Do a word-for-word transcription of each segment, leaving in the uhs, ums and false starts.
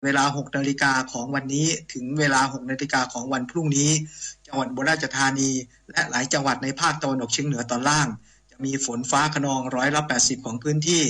เวลาหกนาฬิกาของวันนี้ถึงเวลาหกนาฬิกาของวันพรุ่งนี้ จังหวัดอุบลราชธานี และหลายจังหวัดในภาคตะวันออกเฉียงเหนือตอนล่าง จะมีฝนฟ้าคะนองร้อยละแปดสิบของพื้นที่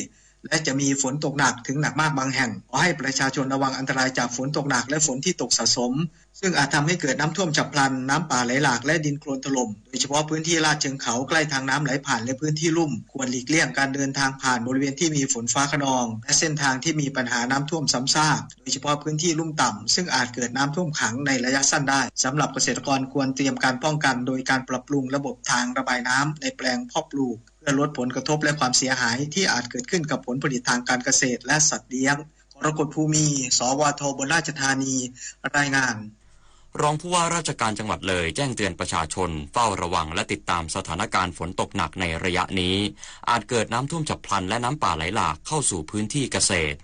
และจะมีฝนตกหนักถึงหนักมากบางแห่ง ขอให้ประชาชนระวังอันตรายจากฝนตกหนักและฝนที่ตกสะสม ซึ่งอาจทำให้เกิดน้ำท่วมฉับพลัน น้ำป่าไหลหลาก และดินโคลนถล่ม โดยเฉพาะพื้นที่ลาดเชิงเขาใกล้ทางน้ำไหลผ่าน และพื้นที่ลุ่ม ควรหลีกเลี่ยงการเดินทางผ่านบริเวณที่มีฝนฟ้าคะนอง และเส้นทางที่มีปัญหาน้ำท่วมซ้ำซาก โดยเฉพาะพื้นที่ลุ่มต่ำ ซึ่งอาจเกิดน้ำท่วมขังในระยะสั้นได้ สำหรับเกษตรกรควรเตรียมการป้องกัน โดยการปรับปรุงระบบทางระบายน้ำในแปลงเพาะปลูก เพื่อลดผลกระทบและความเสียหายที่อาจเกิดขึ้นกับผลผลิตทางการเกษตรและสัตว์เลี้ยง กรกฎ ภูมี สวท อุบลราชธานี รายงาน รองผู้ว่าราชการจังหวัดเลยแจ้งเตือนประชาชนเฝ้าระวังและติดตามสถานการณ์ฝนตกหนักในระยะนี้ อาจเกิดน้ำท่วมฉับพลันและน้ำป่าไหลหลากเข้าสู่พื้นที่เกษตร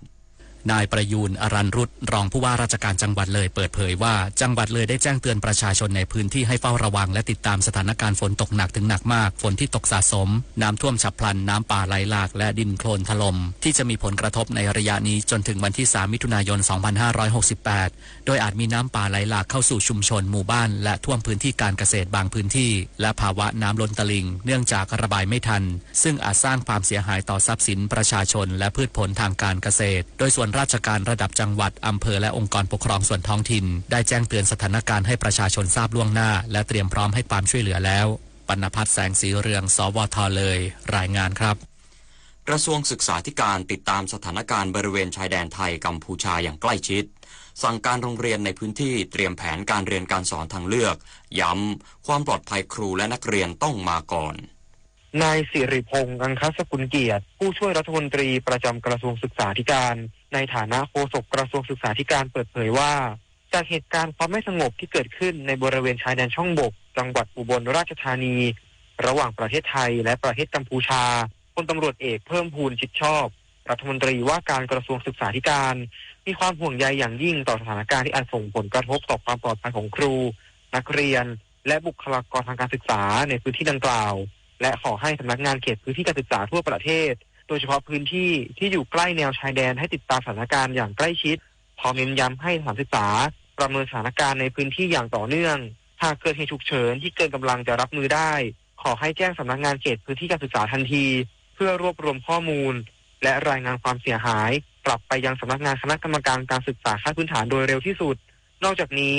นายประยูร อรัญรุต รองผู้ว่าราชการจังหวัดเลยเปิดเผยว่า จังหวัดเลยได้แจ้งเตือนประชาชนในพื้นที่ให้เฝ้าระวังและติดตามสถานการณ์ฝนตกหนักถึงหนักมาก ฝนที่ตกสะสม น้ำท่วมฉับพลัน น้ำป่าไหลหลาก และดินโคลนถล่ม ที่จะมีผลกระทบในระยะนี้จนถึงวันที่สามมิถุนายนสองพันห้าร้อยหกสิบแปด โดยอาจมีน้ำป่าไหลหลากเข้าสู่ชุมชน หมู่บ้าน และท่วมพื้นที่การเกษตรบางพื้นที่ และภาวะน้ำล้นตลิ่ง เนื่องจากระบายไม่ทัน ซึ่งอาจสร้างความเสียหายต่อทรัพย์สินประชาชน และพืชผลทางการเกษตร โดยส่วนราชการระดับจังหวัด อำเภอ และองค์กรปกครองส่วนท้องถิ่น ได้แจ้งเตือนสถานการณ์ให้ประชาชนทราบล่วงหน้า และเตรียมพร้อมให้ความช่วยเหลือแล้ว ปณพัฒน์ แสงสีเรือง สวท เลย รายงานครับ กระทรวงศึกษาธิการติดตามสถานการณ์บริเวณชายแดนไทยกัมพูชาอย่างใกล้ชิด สั่งการโรงเรียนในพื้นที่เตรียมแผนการเรียนการสอนทางเลือก ย้ำความปลอดภัยครูและนักเรียนต้องมาก่อน นายสิริพงษ์ อังคสกุลเกียรติ ผู้ช่วยรัฐมนตรีประจำกระทรวงศึกษาธิการ ในฐานะโฆษกกระทรวงศึกษาธิการเปิดเผยว่า จากเหตุการณ์ความไม่สงบที่เกิดขึ้นในบริเวณชายแดนช่องบก จังหวัดอุบลราชธานี ระหว่างประเทศไทยและประเทศกัมพูชา พลตำรวจเอกเพิ่มพูน ชิดชอบ รัฐมนตรีว่าการกระทรวงศึกษาธิการ มีความห่วงใยอย่างยิ่งต่อสถานการณ์ที่อาจส่งผลกระทบต่อความปลอดภัยของครู นักเรียน และบุคลากรทางการศึกษาในพื้นที่ดังกล่าว และขอให้สำนักงานเขตพื้นที่การศึกษาทั่วประเทศ โดยเฉพาะพื้นที่ที่อยู่ใกล้แนวชายแดน ให้ติดตามสถานการณ์อย่างใกล้ชิด พร้อมเน้นย้ำให้สถานศึกษาประเมินสถานการณ์ในพื้นที่อย่างต่อเนื่อง หากเกิดเหตุฉุกเฉินที่เกินกำลังจะรับมือได้ ขอให้แจ้งสำนักงานเขตพื้นที่การศึกษาทันที เพื่อรวบรวมข้อมูล และรายงานความเสียหาย กลับไปยังสำนักงานคณะกรรมการการศึกษาขั้นพื้นฐานโดยเร็วที่สุด นอกจากนี้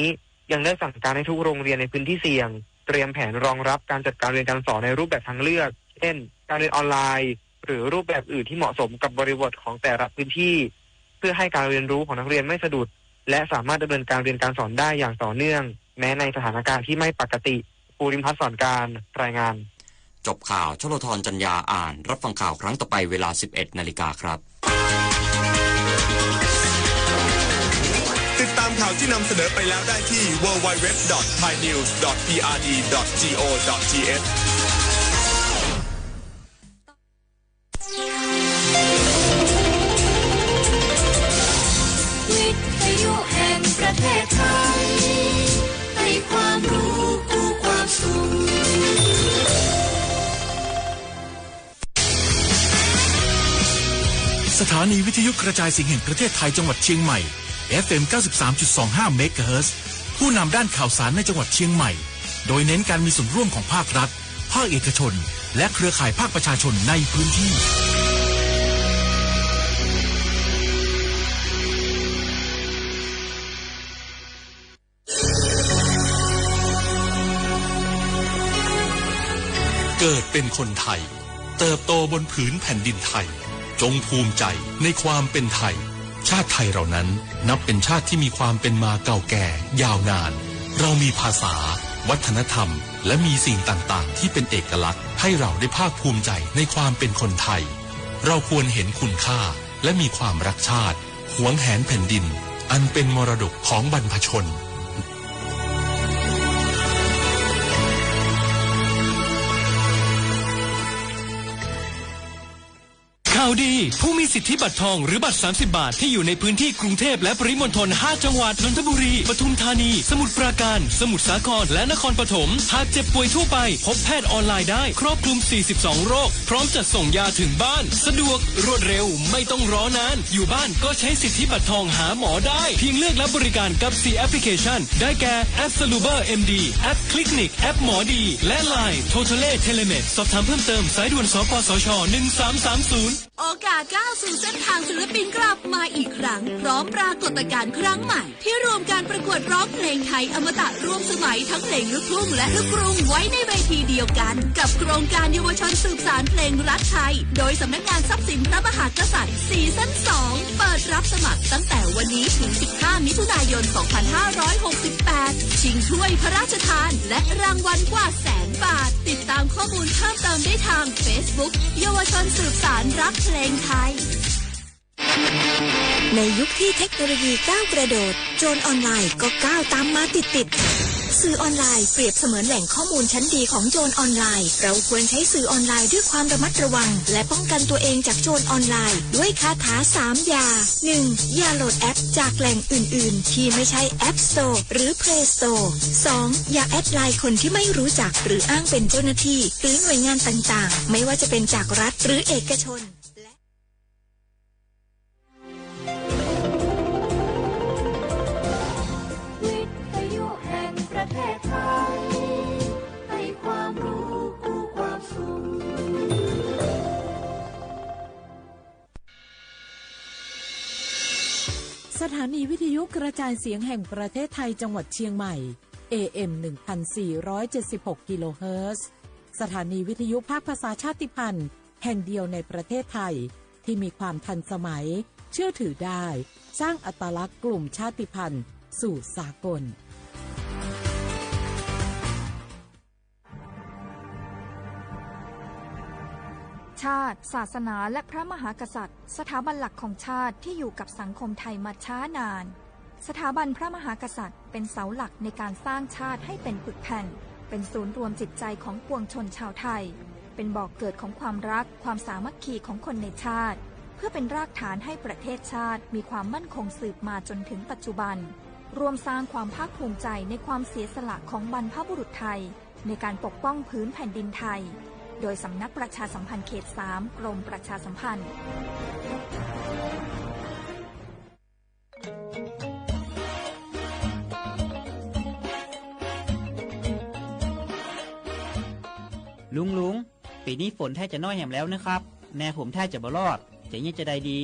ยังได้สั่งการให้ทุกโรงเรียนในพื้นที่เสี่ยง เตรียมแผนรองรับการจัดการเรียนการสอนในรูปแบบทางเลือก เช่น การเรียนออนไลน์ หรือรูปแบบอื่นที่เหมาะสมกับบริบทของแต่ละพื้นที่ เพื่อให้การเรียนรู้ของนักเรียนไม่สะดุด และสามารถดำเนินการเรียนการสอนได้อย่างต่อเนื่อง แม้ในสถานการณ์ที่ไม่ปกติ ภูริพัฒน์ สอนการ รายงาน จบข่าว ชโลธร จันยา อ่าน รับฟังข่าวครั้งต่อไปเวลาสิบเอ็ดนาฬิกาครับ ติดตามข่าวที่นำเสนอไปแล้วได้ที่ ดับเบิลยู ดับเบิลยู ดับเบิลยู ดอท ไทยนิวส์ ดอท พีอาร์ดี ดอท จี โอ ดอท ที เอช วิทยุแห่งประเทศไทย ให้ความรู้คู่ความสุข สถานีวิทยุกระจายเสียงแห่งประเทศไทยจังหวัดเชียงใหม่ เอฟเอ็ม เก้าสิบสามจุดสองห้า เมกะเฮิรตซ์ ผู้นำด้านข่าวสารในจังหวัดเชียงใหม่ โดยเน้นการมีส่วนร่วมของภาครัฐ ภาคเอกชน และเครือข่ายภาคประชาชนในพื้นที่ เกิดเป็นคนไทย เติบโตบนผืนแผ่นดินไทย จงภูมิใจในความเป็นไทย ชาติไทยเรานั้นนับเป็นชาติที่มีความเป็นมาเก่าแก่ยาวนาน เรามีภาษา วัฒนธรรม และมีสิ่งต่างๆ ที่เป็นเอกลักษณ์ ให้เราได้ภาคภูมิใจในความเป็นคนไทย เราควรเห็นคุณค่า และมีความรักชาติ หวงแหนแผ่นดิน อันเป็นมรดกของบรรพชน ค ข่าวดี ผู้มีสิทธิบัตรทองหรือบัตรสามสิบบาทที่อยู่ในพื้นที่กรุงเทพฯและปริมณฑลห้าจังหวัด นนทบุรี ปทุมธานี สมุทรปราการ สมุทรสาคร และนครปฐม หากเจ็บป่วยทั่วไป พบแพทย์ออนไลน์ได้ ครอบคลุมสี่สิบสองโรค พร้อมจัดส่งยาถึงบ้าน สะดวก รวดเร็ว ไม่ต้องรอนาน อยู่บ้านก็ใช้สิทธิบัตรทองหาหมอได้ เพียงเลือกรับบริการกับสี่แอปพลิเคชัน ได้แก่ แอป Saluber เอ็ม ดี แอป Clinic แอปหมอดี และ ไลน์ Totale Telemed สอบถามเพิ่มเติม สายด่วน สปสช หนึ่งสามสามศูนย์ โอกาสก้าวสู่เส้นทางศิลปินกลับมาอีกครั้ง พร้อมปรากฏการณ์ครั้งใหม่ ที่รวมการประกวดร้องเพลงไทยอมตะร่วมสมัยทั้งเพลงลูกทุ่งและลูกกรุงไว้ในเวทีเดียวกัน กับโครงการเยาวชนสืบสานเพลงรักไทย โดยสำนักงานทรัพย์สินพระมหากษัตริย์ ซีซั่นสอง เปิดรับสมัครตั้งแต่วันนี้ถึงสิบห้ามิถุนายนสองพันห้าร้อยหกสิบแปด ชิงถ้วยพระราชทาน และรางวัลกว่าแสนบาท ติดตามข้อมูลเพิ่มเติมได้ทางเฟซบุ๊ก เยาวชนสืบสานรักเพลงไทย ในยุคที่เทคโนโลยีก้าวกระโดด โจรออนไลน์ก็ก้าวตามมาติดๆ สื่อออนไลน์เปรียบเสมือนแหล่งข้อมูลชั้นดีของโจรออนไลน์ เราควรใช้สื่อออนไลน์ด้วยความระมัดระวัง และป้องกันตัวเองจากโจรออนไลน์ ด้วยคาถาสามอย่า หนึ่ง อย่าโหลดแอปจากแหล่งอื่นๆ ที่ไม่ใช่ App Store หรือ Play Store สอง อย่าแอดไลน์คนที่ไม่รู้จัก หรืออ้างเป็นเจ้าหน้าที่ หรือหน่วยงานต่างๆ ไม่ว่าจะเป็นจากรัฐหรือเอกชน และ วิทยุแห่งประเทศไทย ให้ความรู้คู่ความสุข สถานีวิทยุกระจายเสียงแห่งประเทศไทยจังหวัดเชียงใหม่ เอ เอ็ม หนึ่งพันสี่ร้อยเจ็ดสิบหก กิโลเฮิรตซ์ สถานีวิทยุภาคภาษาชาติพันธุ์แห่งเดียวในประเทศไทย ที่มีความทันสมัย เชื่อถือได้ สร้างอัตลักษณ์กลุ่มชาติพันธุ์สู่สากล ชาติ ศาสนา และพระมหากษัตริย์ สถาบันหลักของชาติที่อยู่กับสังคมไทยมาช้านาน สถาบันพระมหากษัตริย์เป็นเสาหลักในการสร้างชาติให้เป็นปึกแผ่น เป็นศูนย์รวมจิตใจของปวงชนชาวไทย เป็นบ่อเกิดของความรัก ความสามัคคีของคนในชาติ เพื่อเป็นรากฐานให้ประเทศชาติมีความมั่นคงสืบมาจนถึงปัจจุบัน ร่วมสร้างความภาคภูมิใจในความเสียสละของบรรพบุรุษไทย ในการปกป้องผืนแผ่นดินไทย โดยสำนักประชาสัมพันธ์เขตสาม กรมประชาสัมพันธ์ ลุง ลุง ปี๋นี้ฝนแทบจะน้อยแหมแล้วนะครับ นาผมแทบจะบ่รอด จะเยียะจาใดดี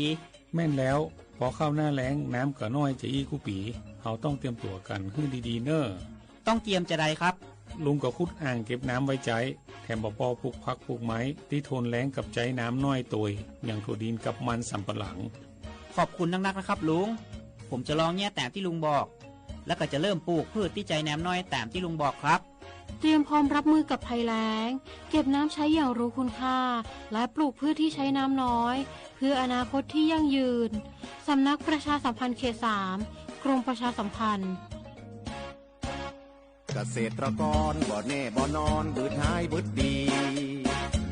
แม่นแล้ว ปอเข้าหน้าแล้ง น้ำก็น้อยจะอี้กู้ปี๋ เฮาต้องเตรียมตั๋วกั๋นหื้อดีๆ เน่อ ต้องเตรียมจาใดครับ ลุงก็ขุดอ่างเก็บน้ำไว้ใจ๊ แถมบ่ปอปลูกผักปลูกไม้ตี้ทนแล้งกับใจ๊น้ำน้อยตวย อย่างถั่วดินกับมันสำปะหลัง ขอบคุณนักๆ นะครับลุง ผมจะลองเยียะต๋ามตี้ลุงบอก แล้วก็จะเริ่มปลูกพืชตี้ใจ๊น้ำน้อยต๋ามตี้ลุงบอกครับ เตรียมพร้อมรับมือกับภัยแล้ง เก็บน้ำใช้อย่างรู้คุณค่า และปลูกพืชที่ใช้น้ำน้อย เพื่ออนาคตที่ยั่งยืน สำนักประชาสัมพันธ์เขตสาม กรมประชาสัมพันธ์ เกษตรกรบ่แน่บ่นอน บืดหายบืดดี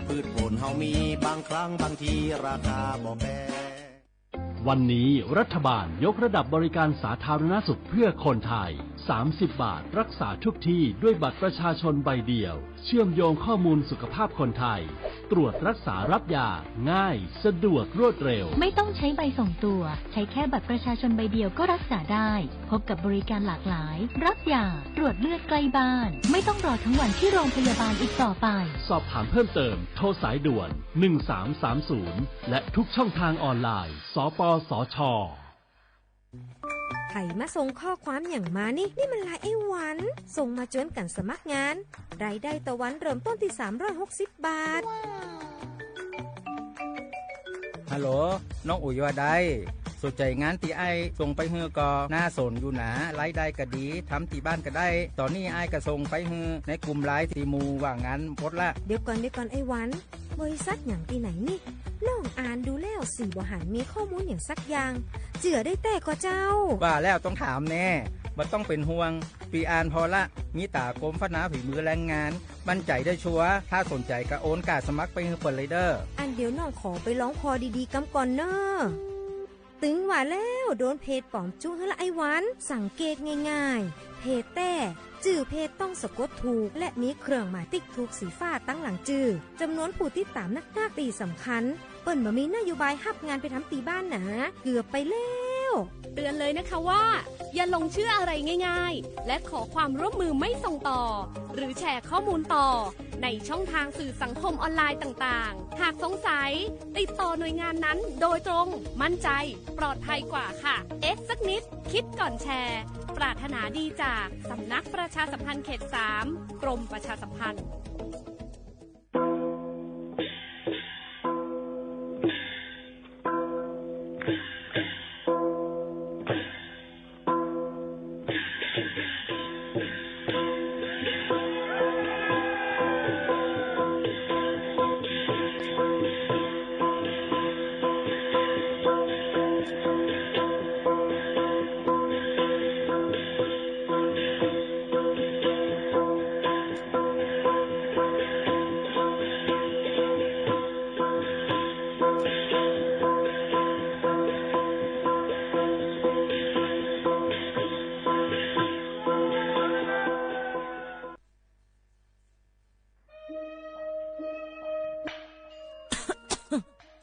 พืชผลเฮามี บางครั้งบางทีราคาบ่แปง วันนี้รัฐบาลยกระดับบริการสาธารณสุขเพื่อคนไทย สามสิบบาทรักษาทุกที่ด้วยบัตรประชาชนใบเดียว เชื่อมโยงข้อมูลสุขภาพคนไทย ตรวจรักษารับยาง่าย สะดวกรวดเร็ว ไม่ต้องใช้ใบส่งตัว ใช้แค่บัตรประชาชนใบเดียวก็รักษาได้ พบกับบริการหลากหลาย รับยา ตรวจเลือดใกล้บ้าน ไม่ต้องรอทั้งวันที่โรงพยาบาลอีกต่อไป สอบถามเพิ่มเติม โทรสายด่วน หนึ่งสามสามศูนย์ และทุกช่องทางออนไลน์ สปสช ใผมาส่งข้อความหยังมานี่ นี่มันไลน์ไอ้หวัน ส่งมาจวนกั๋นสมัครงาน รายได้ต่อวันเริ่มต้นตี้สามร้อยหกสิบบาท ฮัลโหล น้องอุ๋ยว่าใด สนใจ๋งานตี้อ้ายส่งไปหื้อก่อ น่าสนอยู่หนา รายได้ก็ดี ทำตี้บ้านก็ได้ ต๋อนนี้อ้ายก็ส่งไปหื้อในกลุ่มไลน์ตี้หมู่ว่างงานหมดละ เดี๋ยวก่อน เดี๋ยวก่อนไอ้หวัน บริษัทหยังตี้ไหนนี่ น้องอ่านดูแล้วสี่บ่หันมีข้อมูลหยังสักอย่าง เจื้อได้แต๊ก่อเจ้า ว่าแล้วต้องถามแน่ บ่ต้องเป๋นห่วง เป ปีอ่านผ่อละ มีต๋ากรมพัฒนาฝีมือแรงงาน มั่นใจ๋ได้ชัวร์ ถ้าสนใจ๋ก็โอนก้าสมัครไปหื้อเปิ้นเลยเน่อ อันเดี๋ยวน้องขอไปลองผ่อดีๆ กำก่อนเน่อ ตึงว่าแล้ว โดนเพจป๋อมจุ๊หื้อละไอ้วัน สังเกตง่ายๆ เพจแต๊ จื้อเพจต้องสะกดถูก และมีเครื่องหมายติ๊กถูกสีฟ้าตังหลังจื้อ จำนวนผู้ติดต๋ามนักๆ ตี้สำคัญ เปิ้นบ่มีนโยบายฮับงานไปทำตี้บ้านหนา เกือบไปแล้ว เตือนเลยนะคะว่า อย่าหลงเชื่ออะไรง่ายๆ และขอความร่วมมือไม่ส่งต่อ หรือแชร์ข้อมูลต่อ ในช่องทางสื่อสังคมออนไลน์ต่างๆ หากสงสัย ติดต่อหน่วยงานนั้นโดยตรง มั่นใจ ปลอดภัยกว่าค่ะ เอสสักนิด คิดก่อนแชร์ ปรารถนาดีจากสำนักประชาสัมพันธ์เขตสาม กรมประชาสัมพันธ์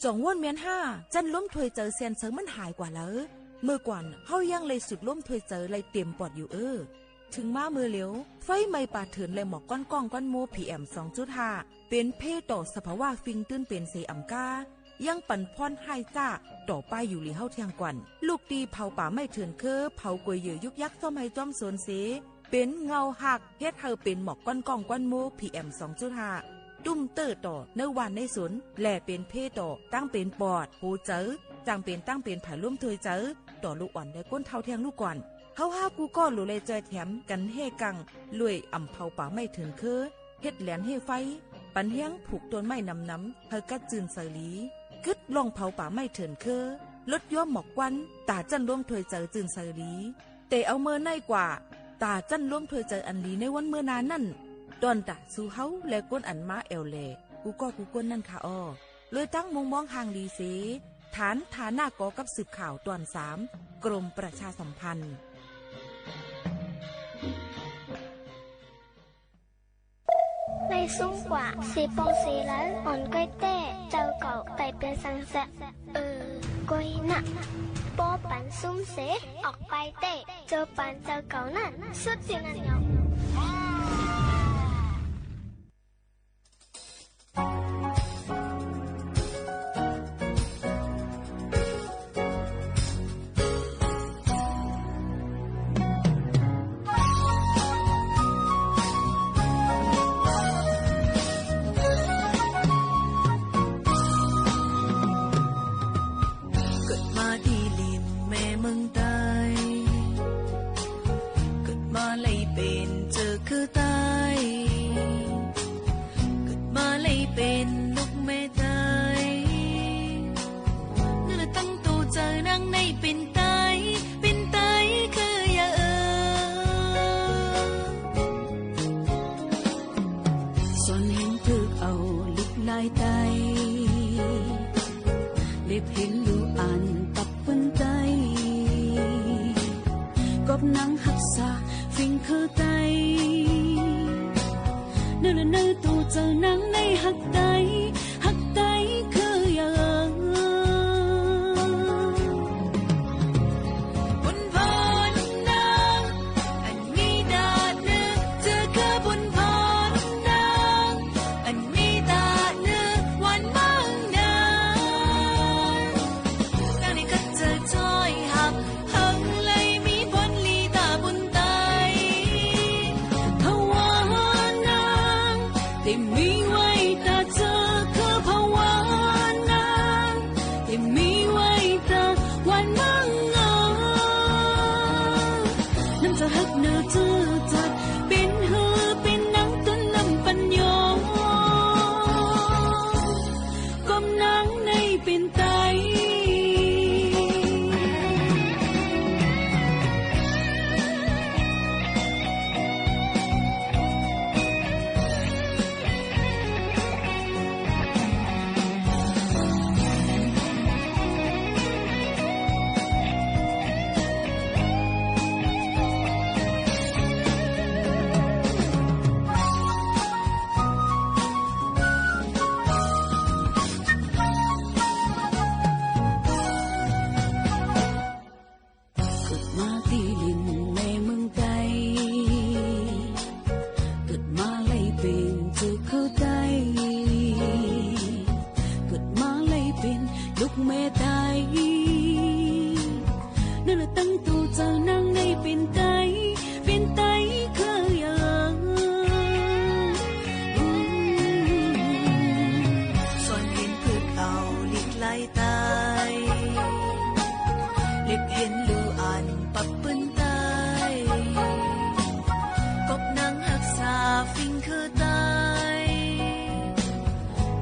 จ๋องว้นเมียนฮ่า จั้นล้มถ้วยเจิ๋าแสนเสิงมันหายกว่าเลิว เมื่อก่อนเฮายังไล่สูดล้มถ้วยเจิ๋าไล่เตรียมปอดอยู่เอ้อ เถิงมาเมื่อเหลียว ไฟไหม้ป่าเถื่อนและหมอกก้อนก้องก้อนโม พีเอ็ม สองจุดห้า เป๋นเภต่อสภาวะฟิงตื้นเป๋นเสอ่ำก้า ยังปั๋นพ่อนฮ้ายจ๊าต่อป้ายอยู่หลีเฮาเที่ยงก่อน ลูกตี้เผาป่าไม้เถื่อนเค้อ เผากวยเหยื่อยุกยักซ้อมไฮ่ซ้อมสวนเส เป๋นเงาหัก เฮ็ดหื้อเป๋นหมอกก้อนก้องก้อนโม พีเอ็ม สองจุดห้า ตุ้มเต๊อะต่อในว่านในสวน และเป๋นเภต่อตั้งเป๋นปอด หัวเจิ๋า จ่างเป๋นตั้งเป๋นผายล้มถ้วยเจิ๋า ต่อลูกอ่อนและก้นเฒ่าเที่ยงลูกก่อน เฮาฮ้ากู้ก้อหลู่ไล่จอยแถมกั๋นแฮ่กัง รวยอ่ำเผาป่าไม้เถื่อนเค้อ เฮ็ดแหลนเฮ่ไฟ ปั๋นแฮงผูกต้นไม้หนำๆ หื้อกั๊ดจื้นใสหลี กึ๊ดลองเผาป่าไม้เถื่อนเค้อ ลดยั้วหมอกควัน ต๋าจั้นล้มถ้วยเจิ๋าจื้นใสหลี แต่เอาเมื่อไหนกว่า ต๋าจั้นล้มถ้วยเจิ๋าอันหลีในวันเมื่อหน้านั้น ต้อนต๋าสู่เฮาและก้นอันมาแอ่วแหล่ กู้ก้อกู้ก้นนั้นค่ะอ้อ เลยตั้งมุมมองห่างหลีเส ฐานฐานะก่อกับสืบข่าวต๋อนสาม กรมประชาสัมพันธ์ ในซุ่มกว่า สี่ปองสี่แล้ว อ่อนก้อยแต๊ เจ้าเก่าไต่เปลี่ยนสังแสะ เออ ก้อยนะ ปอปันซุ่มเส ออกไปแต๊ เจอปันเจ้าเก่านั้น สุดตี้นั้นเหนียว เกิดมาตี้ลินแม่เมืองใต้ เกิดมาไล่เป๋นเจ้าเค้อใต้ เกิดมาไล่เป๋นลูกแม่ใต้ เนื้อตั้งตั๋วเจ้านางในเป๋นใต้ เป๋นใต้คือหยังเอ่อ สอนแหงเถิกเอาลูกหลายใต้ เล็บเห็นลู่อ่านตับเปิ้นใต้ กอบนางฮักษาฟิงเค้อใต้ เนื้อละเนื้อตั๋วเจ้านางในฮักใต้ ฮักใต้คือหยัง บุญพรนาง อันมีต๋าเนื้อ เจ้าคือบุญพรนาง อันมีต๋าเนื้อ วันเมืองนาง นางนี้กั๊ดเจิดจ้อยหัก หักเลยมีผลลีต๋าบุญใต้ เฮาว่านาง ตี้มีไว้ต๋าเจ้าเค้อ เจ้านางในเป๋นไต เป๋นไตคือหยัง สอนเป๋นปื๊ดเอาลิดลายไต เล็บเยียนลู่อันปับปืนไต กบนางฮักษาฟิงคือไต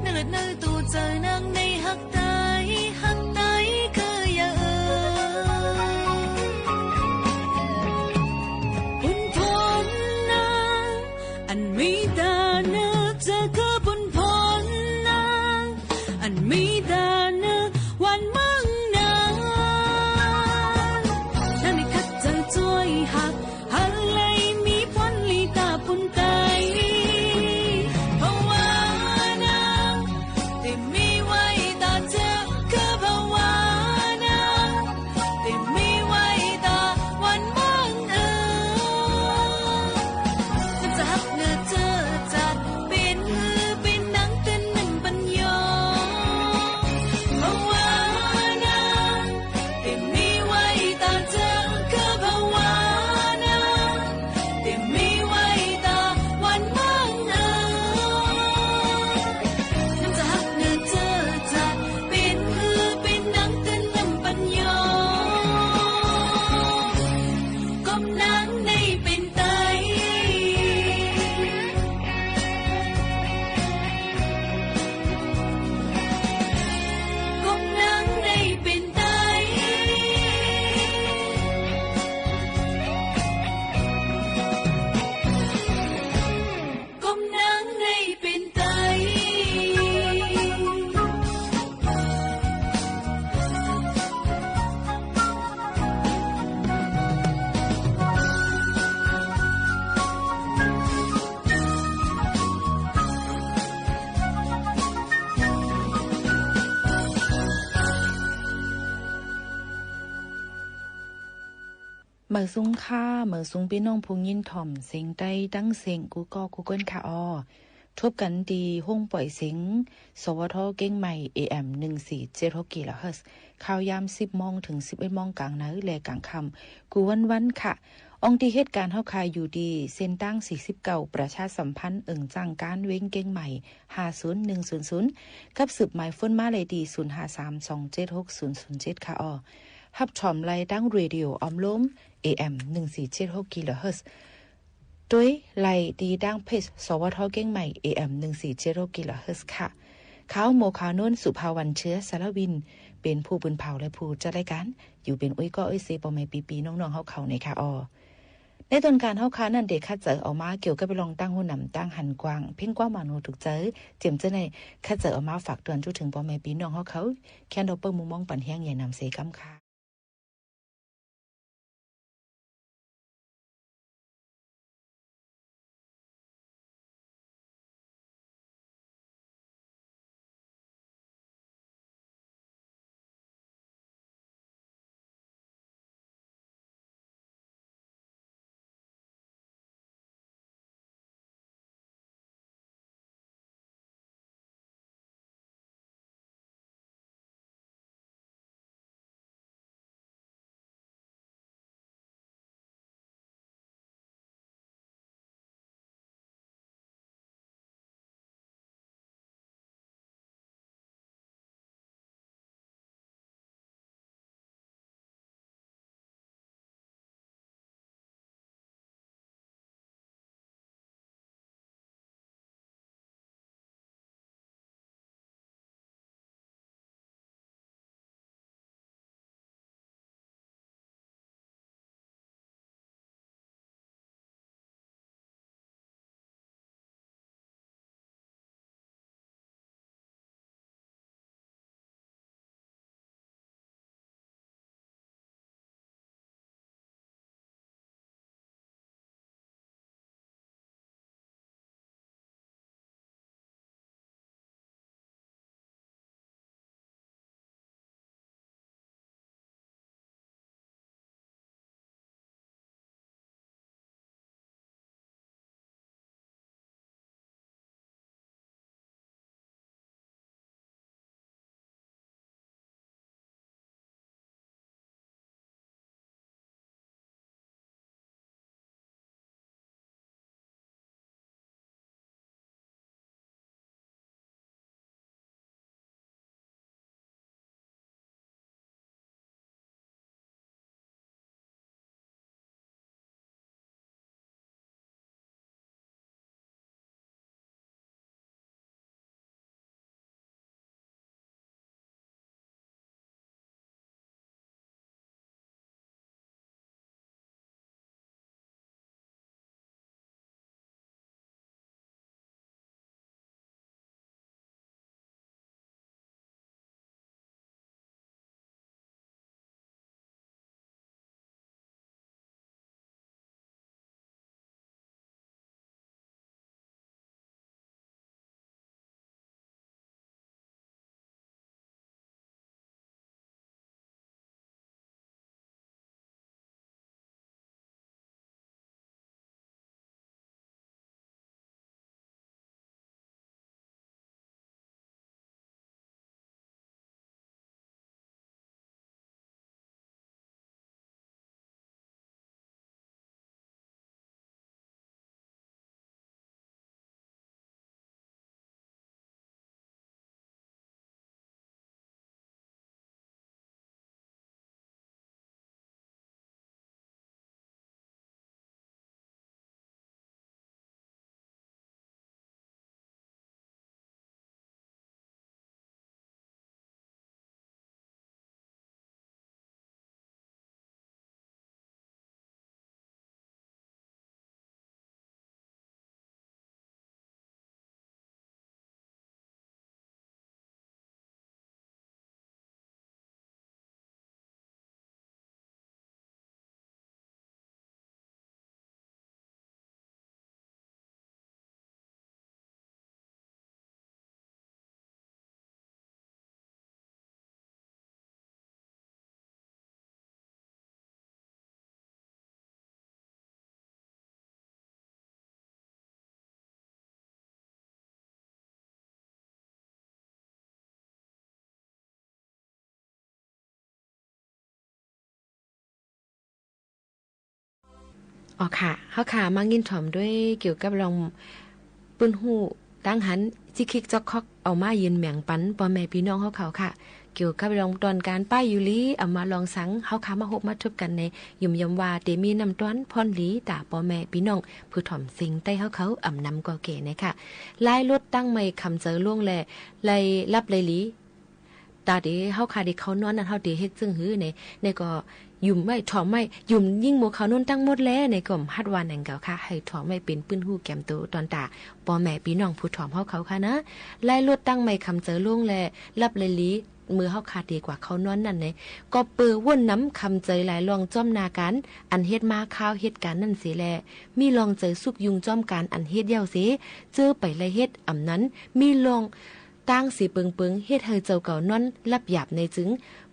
เนิดเนิดตู่เจ้านางในฮักไต ฮักไตคือหยังเอ่ย ปุ้นพลนาง อันมีต๋าเนิดเจ้าคือปุ้นพลนาง อันมีต๋าเนิดวันเมืองนาง นางได้ขัดเจ้าจ้วยฮัก หันไหลมีพลลีต๋าปุ้นไต ภาวนา เต็มมีไว้ต๋าเจ้าคือภาวนา เต็มมีไว้ต๋าวันเมืองเอ่ย นางจะฮักเนิดเจ้าจัด เป๋นหื้อเป๋นนางเตื้อนนึ่งปัญญา ภาวนา เต็มมีไว้ต๋าเจ้าคือภาวนา เต็มมีไว้ต๋าวันเมืองเอ่ย นางจะฮักเนิดเจ้าจัด เป๋นหื้อเป๋นนางเตื้อนนึ่งปัญญา กบนางในเป๋นไต กบนางในเป๋นไต กบนางในเป๋นไต เหมยสูงค่ะ เหมยสูงปี้น้องผู้ยินถ่อมเสียงไตตังเสียงกู้ก้อกู้ก้นค่ะออ ทบกั๋นตี้ห้องป่อยเสียง สวท เกียงใหม่ เอเอ็ม หนึ่งสี่เจ็ดหก กิโลเฮิรตซ์ ข่าวยามสิบโมงเถิงสิบเอ็ดโมงก๋างในและก๋างค่ำ กู้วันๆ ค่ะ อ่องตี้เหตุก๋ารณ์เฮาค่ะ อยู่ตี้เส้นตางสี่สิบเก้า ประชาสัมพันธ์ เอิงจ้างก๋านเวงเกียงใหม่ ห้าศูนย์หนึ่งศูนย์ศูนย์ กับสืบหมายโฟนมาได้ตี้ ศูนย์ห้าสาม สองเจ็ดหก ศูนย์ศูนย์เจ็ด ค่ะออ ฮับถ่อมได้ตางเรดิโออ้อมโลม เอเอ็ม หนึ่งสี่เจ็ดหก กิโลเฮิรตซ์ ตวยได้ตี้ตางเพจ สวท เกียงใหม่ เอเอ็ม หนึ่งสี่เจ็ดหก กิโลเฮิรตซ์ ค่ะ ข้าหมอขาวโน้น สุภาวัน เชื้อสารวิน เป๋นผู้ปืนเผาและผู้จัดรายก๋าน อยู่เป๋นอุ้ยก้ออุ้ยเซ ป้อแม่ปี้ๆ น้องๆ เฮาเขาในค่ะออ ในตอนก๋านเฮาค่ะนั้นเดะคัดเจาะเอามาเกี่ยวกับเรื่องตางฮู้หนำตางหันกว้าง เพ่งกว้างหมานฮู้ถูกใจ๋ เจียมเจ้าในคัดเจาะเอามาฝากเตื๋อนจู้เถิงป้อแม่ปี้น้องเฮาเขา แคนดอกเปิ้ลมุมมองปันแฮง ใหญ่หนำเสก๋ำค่ะ อ๋อค่ะ เฮาค่ะ มางิ้นถ่อมตวยเกี่ยวกับเรื่องปื้นฮู้ ตังหัน จิกคิกจ๊อกคอก เอามายืนแบ่งปันป้อแม่ปี้น้องเฮาเขาค่ะ เกี่ยวกับเรื่องตอนก๋านป้ายอยู่หลี อำมาลองสัง เฮาค่ะ มาฮบมาทบกั๋นใน ย่อมๆ ว่าเตมีน้ำต้อนพ่นหลี ต๋าป้อแม่ปี้น้อง ผู้ถ่อมเสียงใต้เฮาเขา อำนำก่อแก่ในค่ะ ลายรถตั้งไม่ขำเจิงลงแล ไล่หลับไล่หลี ต๋าเตเฮาค่ะ เตเข้านอนนั้น เฮาเตเฮ็ดเจิ่งหื้อใน ในก็ หยุมไว้ ถ่อมไว้ หยุมยิ่งหมู่เขาโน้นตังหมดแล ในก็ฮัดว่าหนังเก่าค่ะ หื้อถ่อมไว้เป๋นปื้นฮู้แก้มโต ตอนต๋าป้อแม่ปี้น้องผู้ถ่อมเฮาเขาค่ะนะ ลายรถตั้งไม่ขำเจิงลงแล หลับไล่หลี เมื่อเฮาค่ะเตกว่าเข้านอนนั้นใน ก็เปิดว่นนำขำเจิงหลายล่องจ้อมหน้าก๋าน อันเฮ็ดมาคาวเหตุก๋ารณ์นั้นเสียแล มีล่องเจิงสุกยุ่งจ้อมก๋านอันเฮ็ดเย้าเสีย เจ้อไปไล่เฮ็ด อำนั้น มีล่อง ตางเสียเปิงๆ เฮ็ดหื้อเจ้าเก่านอนหลับหยาบในจึง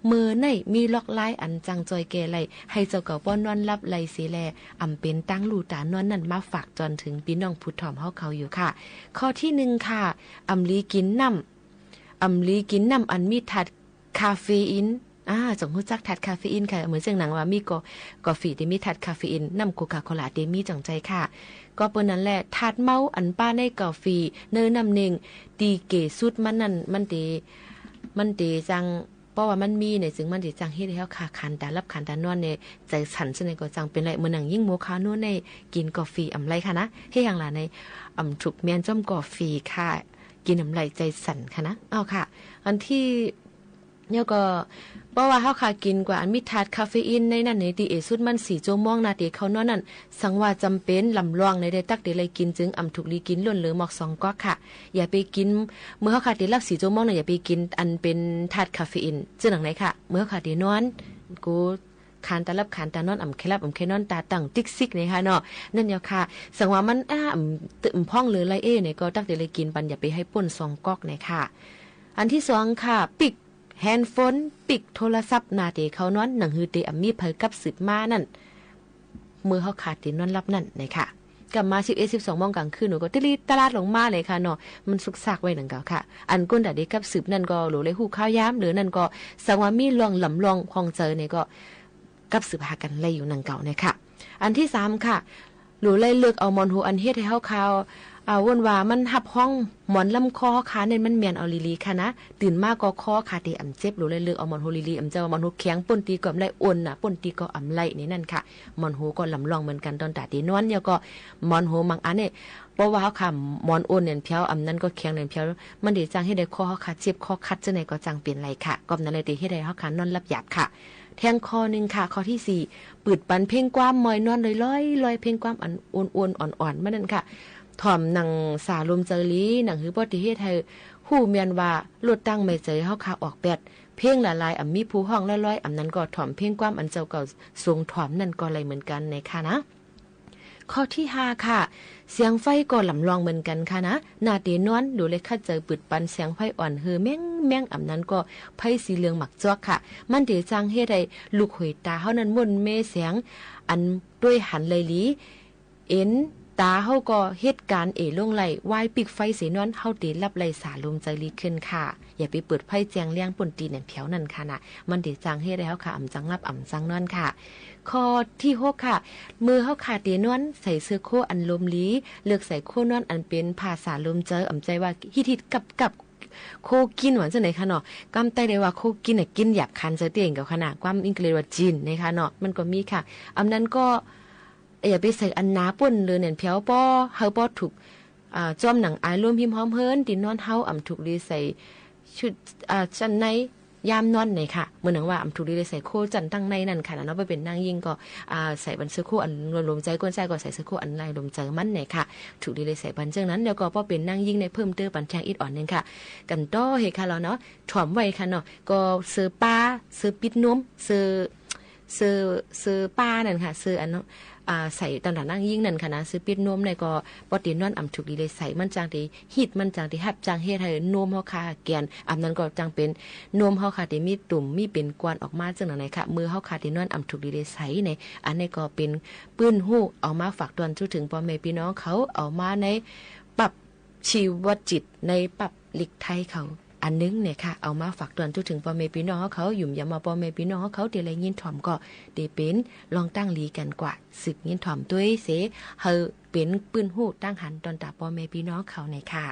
เมื่อในมีลอกลายอันจั่งจอยแก้ไล่ หื้อเจ้าเก่าป้อนนอนหลับไล่เสียแล อำเป๋นตางลู่ต๋านอนนั้นมาฝากจอนเถิงปี้น้องผู้ถ่อมเฮาเขาอยู่ค่ะ ข้อตี้นึ่งค่ะ อำหลีกิ๋นน้ำ อำหลีกิ๋นน้ำอันมีธาตุคาเฟอีน อ่า จ๋องฮู้จักธาตุคาเฟอีนค่ะ เหมือนเสียงหนังว่ามีก็ กาแฟเตมีธาตุคาเฟอีน น้ำโคคาโคล่าเตมีจ๋องใจ๋ค่ะ ก็เปิ้นนั้นแหละ ธาตุเมาอันป้าในกาแฟ ในน้ำเน่ง ตี้เก๋สุดมันนั้น มันเต มันเตจั่ง เพราะว่ามันมีในจึงมันเตจั่งเฮ็ดหื้อเฮาค่ะ ขานต๋าหลับขานต๋านอนใน ใจ๋สั่น เจ้าในก็จั่งเป๋นไล่ เหมือนหนังยิ่งหมู่เขาโน้นใน กิ๋นกาแฟอำไล่ค่ะนะ เฮ็ดหยังล่ะใน อำถูกเมียนจ้อมกาแฟค่ะ กิ๋นอำไล่ใจ๋สั่นค่ะนะ เอาค่ะ อันตี้ แล้วก็ เพราะว่าเฮาค่ะกิ๋นกว่าอันมีธาตุคาเฟอีนในนั้นใน ตี้เอสุดมันสี่จั่วโมงนาเตเข้านอนนั้น สังว่าจ๋ำเป๋นลำลองในได้ตั๊กเตไล่กิ๋นจึง อำถูกหลีกิ๋นล้นเหลือหมอกสองก๊อกค่ะ อย่าไปกิ๋น เมื่อเฮาค่ะเตหลับสี่จั่วโมงนั้น อย่าไปกิ๋นอันเป๋นธาตุคาเฟอีน เจ้าหนังในค่ะ เมื่อเฮาค่ะเตนอน กู ขานต๋าหลับขานต๋านอน อำแค่หลับอำแค่นอน ต๋าตั้งติ๊กซิกในค่ะเนาะ นั่นเยียะค่ะ สังว่ามัน อ่า อำ อำพ่องเหลือไล่เอ้ในก็ตั๊กเตไล่กิ๋นปัน อย่าไปหื้อป้นสองก๊อกในค่ะ อันตี้สองค่ะ ปิ๊ก แฮนด์โฟน ปิ๊กโทรศัพท์นาเตเข้านอน หนังหื้อเตอำมีใผกับสืบมานั้น เมื่อเฮาค่ะเตนอนหลับนั้นในค่ะ กำมาสิบเอ็ด สิบสองโมงก๋างคืน หนูก็ติลีตะลาดลงมาเลยค่ะเนาะ มันสุกซากไว้หนังเก่าค่ะ อันก้นต๋าเตกับสืบนั้นก็หลูไล่ฮู้ข่าวยาม หรือนั้นก็สังว่ามีล่องลำลองข้องเจิงในก็ กับสืบหากั๋นไล่อยู่หนังเก่าในค่ะ อันตี้สามค่ะ หลูไล่เลือกเอาหมอนหูอันเฮ็ดหื้อเฮาค่ะ อ่า ว่นว่ามันฮับฮ้องหมอนลำคอเฮาค่ะ เน่นมันแม่นเอาหลีๆ ค่ะนะ ตื่นมาก็คอค่ะเตอำเจ็บ หลูไล่เลือกเอาหมอนหูหลีๆ อำเจ้าหมอนหูแข็งป้นตี้ก็อำไล่ อ่อนน่ะป้นตี้ก็อำไล่ในนั้นค่ะ หมอนหูก็ลำลองเหมือนกั๋นต๋อนต๋าเตนอน แล้วก็หมอนหูบางอันใน เพราะว่าเฮาค่ะหมอนอ่อนแหน่นแผว อำนั้นก็แข็งแหน่นแผว มันเตจั่งเฮ็ดหื้อคอเฮาค่ะเจ็บคอคัด เจ้าในก็จั่งเป๋นไล่ค่ะ ก็นั้นเลยเตเฮ็ดหื้อเฮาค่ะนอนหลับหยาบค่ะ แถมข้อนึ่งค่ะ ข้อตี้สี่ เปิดปันเพลงความมอยนอนลอยๆ ลอย เพลงความอันอ่อนๆ อ่อนๆ มานั้นค่ะ ถ่อมหนังสาลมเจิงหลี หนังหื้อป้อเตเฮ็ดหื้อฮู้เมียนว่ารถตั้งไม่ใจ๋เฮาค่ะออกแป๊ด เพลงหลายๆ อำมีผู้ฮ้องลอยๆ อำนั้นก็ถ่อมเพลงความอันเจ้าเก่าทรงถ่อมนั้นก็ไล่เหมือนกั๋นในค่ะนะ ข้อตี้ห้าค่ะ เสียงไฟก็ลำลองเหมือนกั๋นค่ะนะ นาเตนอนหลูไล่คัดเจิงเปิดปันเสียงไฟอ่อนหื้อแม้งๆ อำนั้นก็ไฟสีเหลืองหมากจ๊อกค่ะ มันเตจั่งเฮ็ดหื้อลูกหวยต๋าเฮานั้นม่วนเมแสง อันตวยหันไล่หลี เอ็นต๋าเฮาก็เหตุก๋ารณ์เอลงไล่ วายปิ๊กไฟเสนอน เฮาเตหลับไล่สาลมเจิงหลีขึ้นค่ะ อย่าไปเปิดไฟแจ้งเลี้ยงป้นตี้แหน่นแผวนั้นค่ะนะ มันเตจั่งเฮ็ดหื้อเฮาค่ะอำจั่งหลับอำจั่งนอนค่ะ ข้อตี้หกค่ะ เมื่อเฮาค่ะเตนอน ใส่เสื้อโค้อันลมหลี เลือกใส่โค้นอนอันเป๋นผ้าสาลมเจิง อำใจ้ว่าฮิตๆ กับๆ โค้กินว่าเจ้าไหนค่ะเนาะ ความใต้เรียกว่าโค้กินน่ะ กินหยาบคายเจิงเตี้ยงเก่าค่ะนะ ความอังกฤษว่าจีนในค่ะเนาะ มันก็มีค่ะ อำนั้นก็ อย่าไปใส่อันหนาป้นเลยแหน่นแผว ป้อหื้อป้อถูก อ่า จ้อมหนังอายลมหิมหอมเฮิ้นตี้นอนเฮา อำถูกหลีใส่ชุด อ่า ชั้นในยามนอนในค่ะ เหมือนหนังว่าอำถูกหลีใส่โค้ชั้นตังในนั้นค่ะนะเนาะ ป้อเป๋นนางญิงก็ อ่า ใส่ปันเสื้อโค้อันลมๆ เจิง ก้นใจ๋ก็ใส่เสื้อโค้อันลายลมเจิงมันในค่ะ ถูกหลีใส่ปันเจิ่งนั้น แล้วก็ป้อเป๋นนางญิงในเพิ่มเติมปันแถงอีกอ่อนนึ่งค่ะ กั๋นต่อเฮค่ะเฮาเนาะ ถ่อมไว้ค่ะเนาะ ก็เสื้อป้า เสื้อปิดนวม เสื้อ เสื้อ เสื้อป้านั่นค่ะ เสื้ออันเนาะ อ่า ใส่ต๋อนต๋านางญิงนั่นค่ะนะ เสื้อปิดนวมในก็ ป้อเตนอนอำถูกหลีไล่ใส่ มันจั่งเตฮิต มันจั่งเตฮับ จั่งเฮ็ดหื้อนวมเฮาค่ะแก่น อำนั้นก็จั่งเป๋นนวมเฮาค่ะเตมีตุ่ม มีเป๋นกวนออกมาเจิ่งนั้นในค่ะ เมื่อเฮาค่ะเตนอนอำถูกหลีไล่ใส่ใน อันนี้ก็เป๋นปื้นฮู้ เอามาฝากตอนจู๊เถิงป้อแม่ปี้น้องเขา เอามาในปรับชีวจิต ในปรับลิกไทยเขา อันนึ่งเนี่ยค่ะ เอามาฝากตวนทั่วเถิงป้อแม่ปี้น้องเฮาเขา หยุมยำว่าป้อแม่ปี้น้องเฮาเขาเต๋ได้ยินถ่อมก็เต๋เป๋นลองตั้งหลีกั๋นกว่า สืบยินถ่อมตวยเส หื้อเป๋นปื้นฮู้ตั้งหันตอนต๋าป้อแม่ปี้น้องเขาเนี่ยค่ะ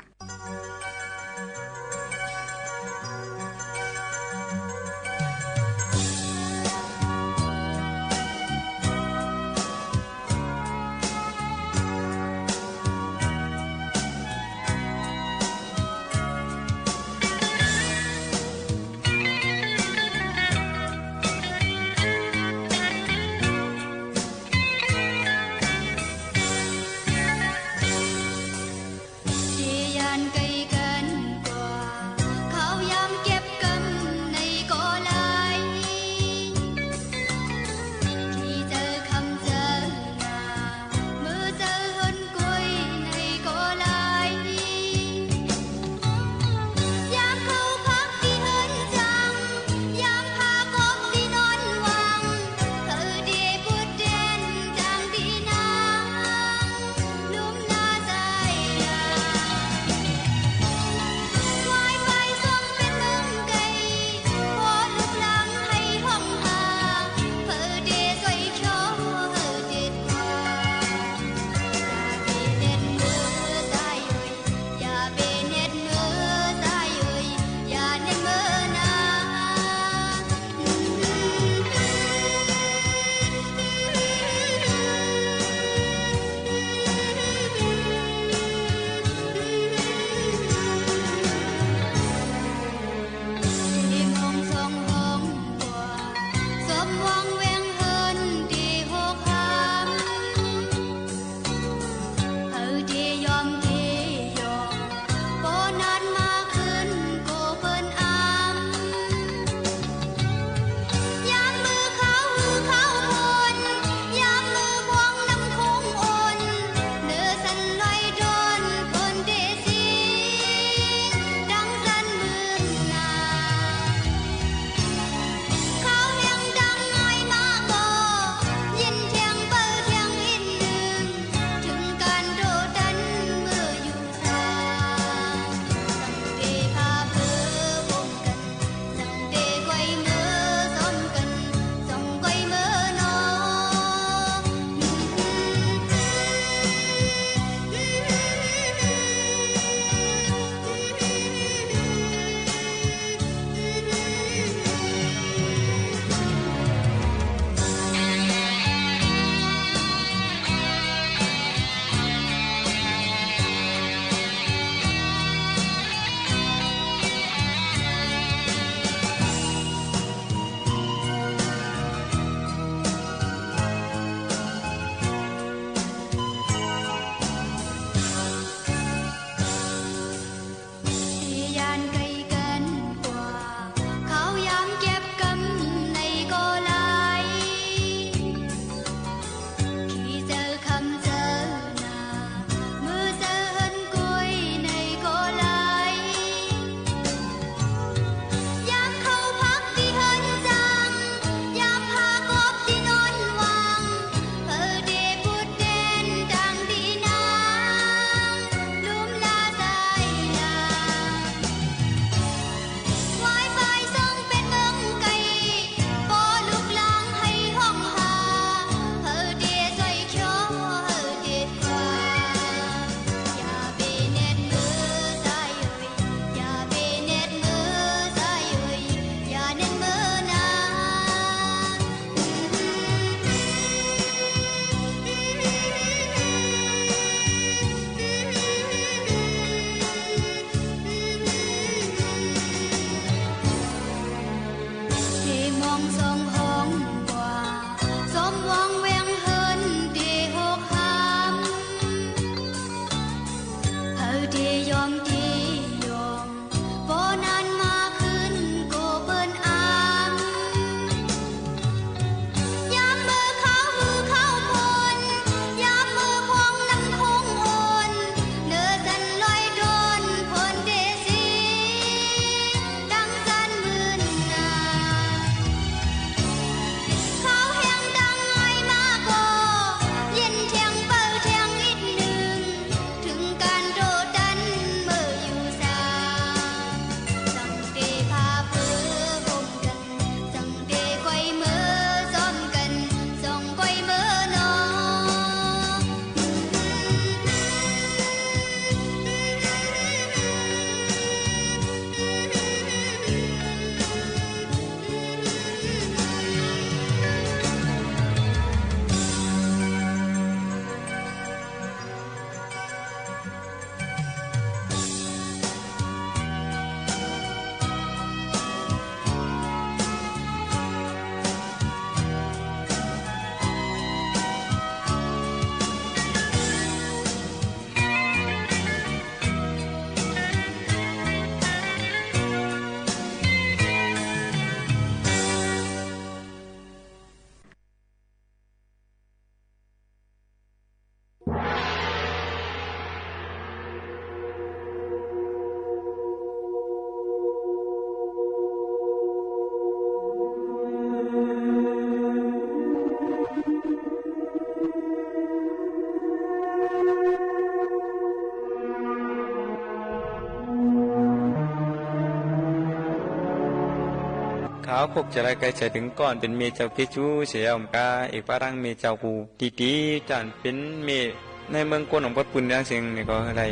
พวกจะได้ใก้ใจ๋เถิงก้อนเป๋นเมย์เจ้าเกจูเสีย อำกาเอกปะรังเมย์เจ้ากู ตี้ๆ จ๋านเป๋นเมย์ในเมืองโกนของปอดปืนอย่างเสียงนี่ก็ได้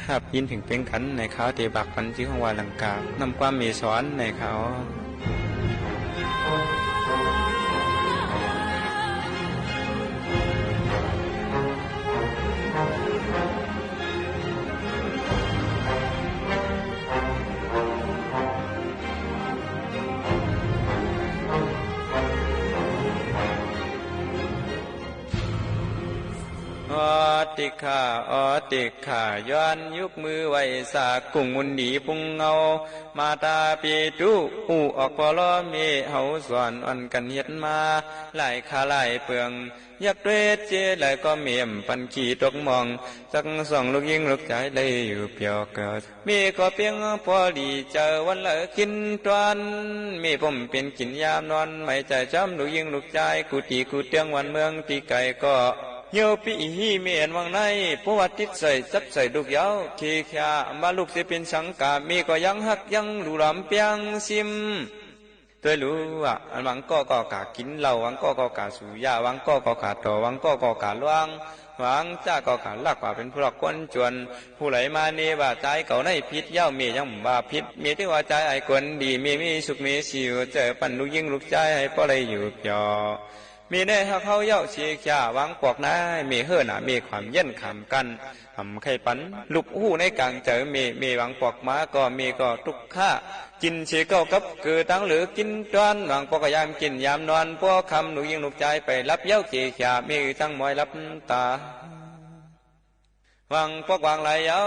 หาบยินเถิงเป๋งกั๋นในคาวเตบักปันจื้อห้องว่าลังกา นำความเมย์สอนในคาว ออติกขา ออติกขา ย้อนยุกมือไหว้สากุ่งมุนดีปุงเงา มาตาปิตุ อู้ออกปอลอเมย์เฮาสอนอ่อนกั๋นเฮ็ดมา หลายคาหลายเปือง อยากตวยเฮ็ดเจใดก็เมย์บ่ปันขี้ตกหม่อง สักสองลูกญิงลูกจายได้อยู่เปียวเกิด เมย์ก็เปียงปอดีเจอวันละกิ๋นตวน เมย์ป้อมเป๋นกิ๋นยามนอน ไหมใจ๋จ้ำลูกญิงลูกจาย กู้ตี้กู้เตื้องวันเมืองตี้ไก๋ก็ เหี่ยวปี้อี้เมย์อันวังใน เพราะว่าติดใส่จับใส่ลูกเยาว์ เคขาว่าลูกจะเป๋นสังกา เมย์ก็ยังฮักยังหลู่หลามเปียงซิม ตวยหลู่อะ อันบางก้อก็ก๋ากิ๋นเหล้า บางก้อก็ก๋าสูบยา บางก้อก็ก๋าต่อ บางก้อก็ก๋าล่วง บางจ๊ะก็ก๋าลักว่าเป๋นพวกคนจน ผู้ใดมาเน่ว่าจายเก่าในผิด เย้าเมย์ยังบ่ว่าผิด เมย์ถือว่าจายอ้ายคนดี เมย์มีสุขเมย์สิว เจอปันลูกญิงลูกจาย หื้อปอได้อยู่เปียว เมย์ได้ฮักเฮาเย้าเสียจา บางปอกนา เมย์เฮ้อหน้า เมย์ขวามเยียนขวามกั้น บ่ใค่ปันลูกฮู้ในก๋างใจ๋เมย์ เมย์บางปอกมาก็ เมย์ก็ตุ๊กข์ ข้ากิ๋นเสียเก้ากับเกือ ตังเหลือกิ๋นตวน บางปอกก็ยามกิ๋นยามนอน ปอค่ำลูกญิงลูกจายไปหลับ เย้าเกจา เมย์ตังมอยหลับต๋า บางปอกบางหลายเย้า